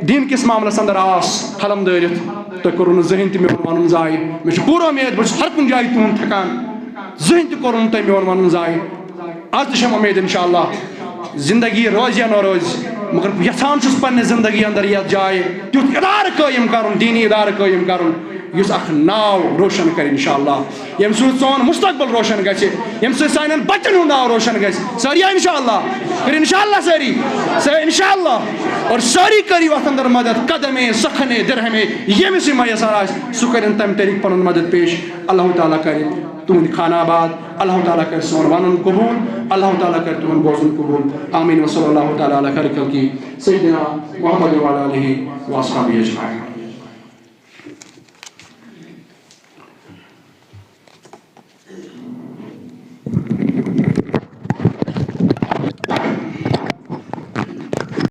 دیٖن کِس معاملس اندر آس حلم دٲرِتھ، تۄہہِ کوٚروٕ نہٕ زٕہٕنۍ تہِ میون ونُن ضایع۔ مےٚ چھُ پوٗرٕ اُمید، بہٕ چھُس ہر کُنہِ جایہِ تُہُنٛد تھکان، زٕہٕنۍ تہِ کوٚروٕ نہٕ تۄہہِ میون ونُن ضایع۔ از تہِ چھم اُمید انشاءاللہ، زندگی روزِ یا نہ روزِ، مگر بہٕ یژھان چھُس پننہِ زندگی اندر یتھ جایہِ تیُتھ ادارٕ قٲیِم کرُن، دیٖنی ادارٕ قٲیِم کرُن، یُس اکھ ناو روشن کرِ انشاءاللہ، ییٚمہِ سۭتۍ سون مستقبل روشن گژھِ، ییٚمہِ سۭتۍ سانٮ۪ن بچن ہُنٛد ناو روشن گژھِ۔ سٲری انشاءاللہ، کٔرِو انشاءاللہ سٲری، سٲری انشاءاللہ، اور سٲری کٔرِو اتھ اندر مدد، قدمے، سخنے، درہمے، ییٚمِس یہِ میسر آسہِ، سُہ کٔرِن تمہِ طریقہٕ پنُن مدد پیش۔ اللہ تعالیٰ کرِ تُہُنٛد خانہٕ آباد، اللہ تعالیٰ کرِ سون ونُن قبول، اللہ تعالیٰ کرِ تُہُنٛد بوزُن قبول۔ آمین۔ وصلی اللہ تعالیٰ علی خیر خلقہ سیدنا محمد وعلی آلہ واصحابہ اجمعین۔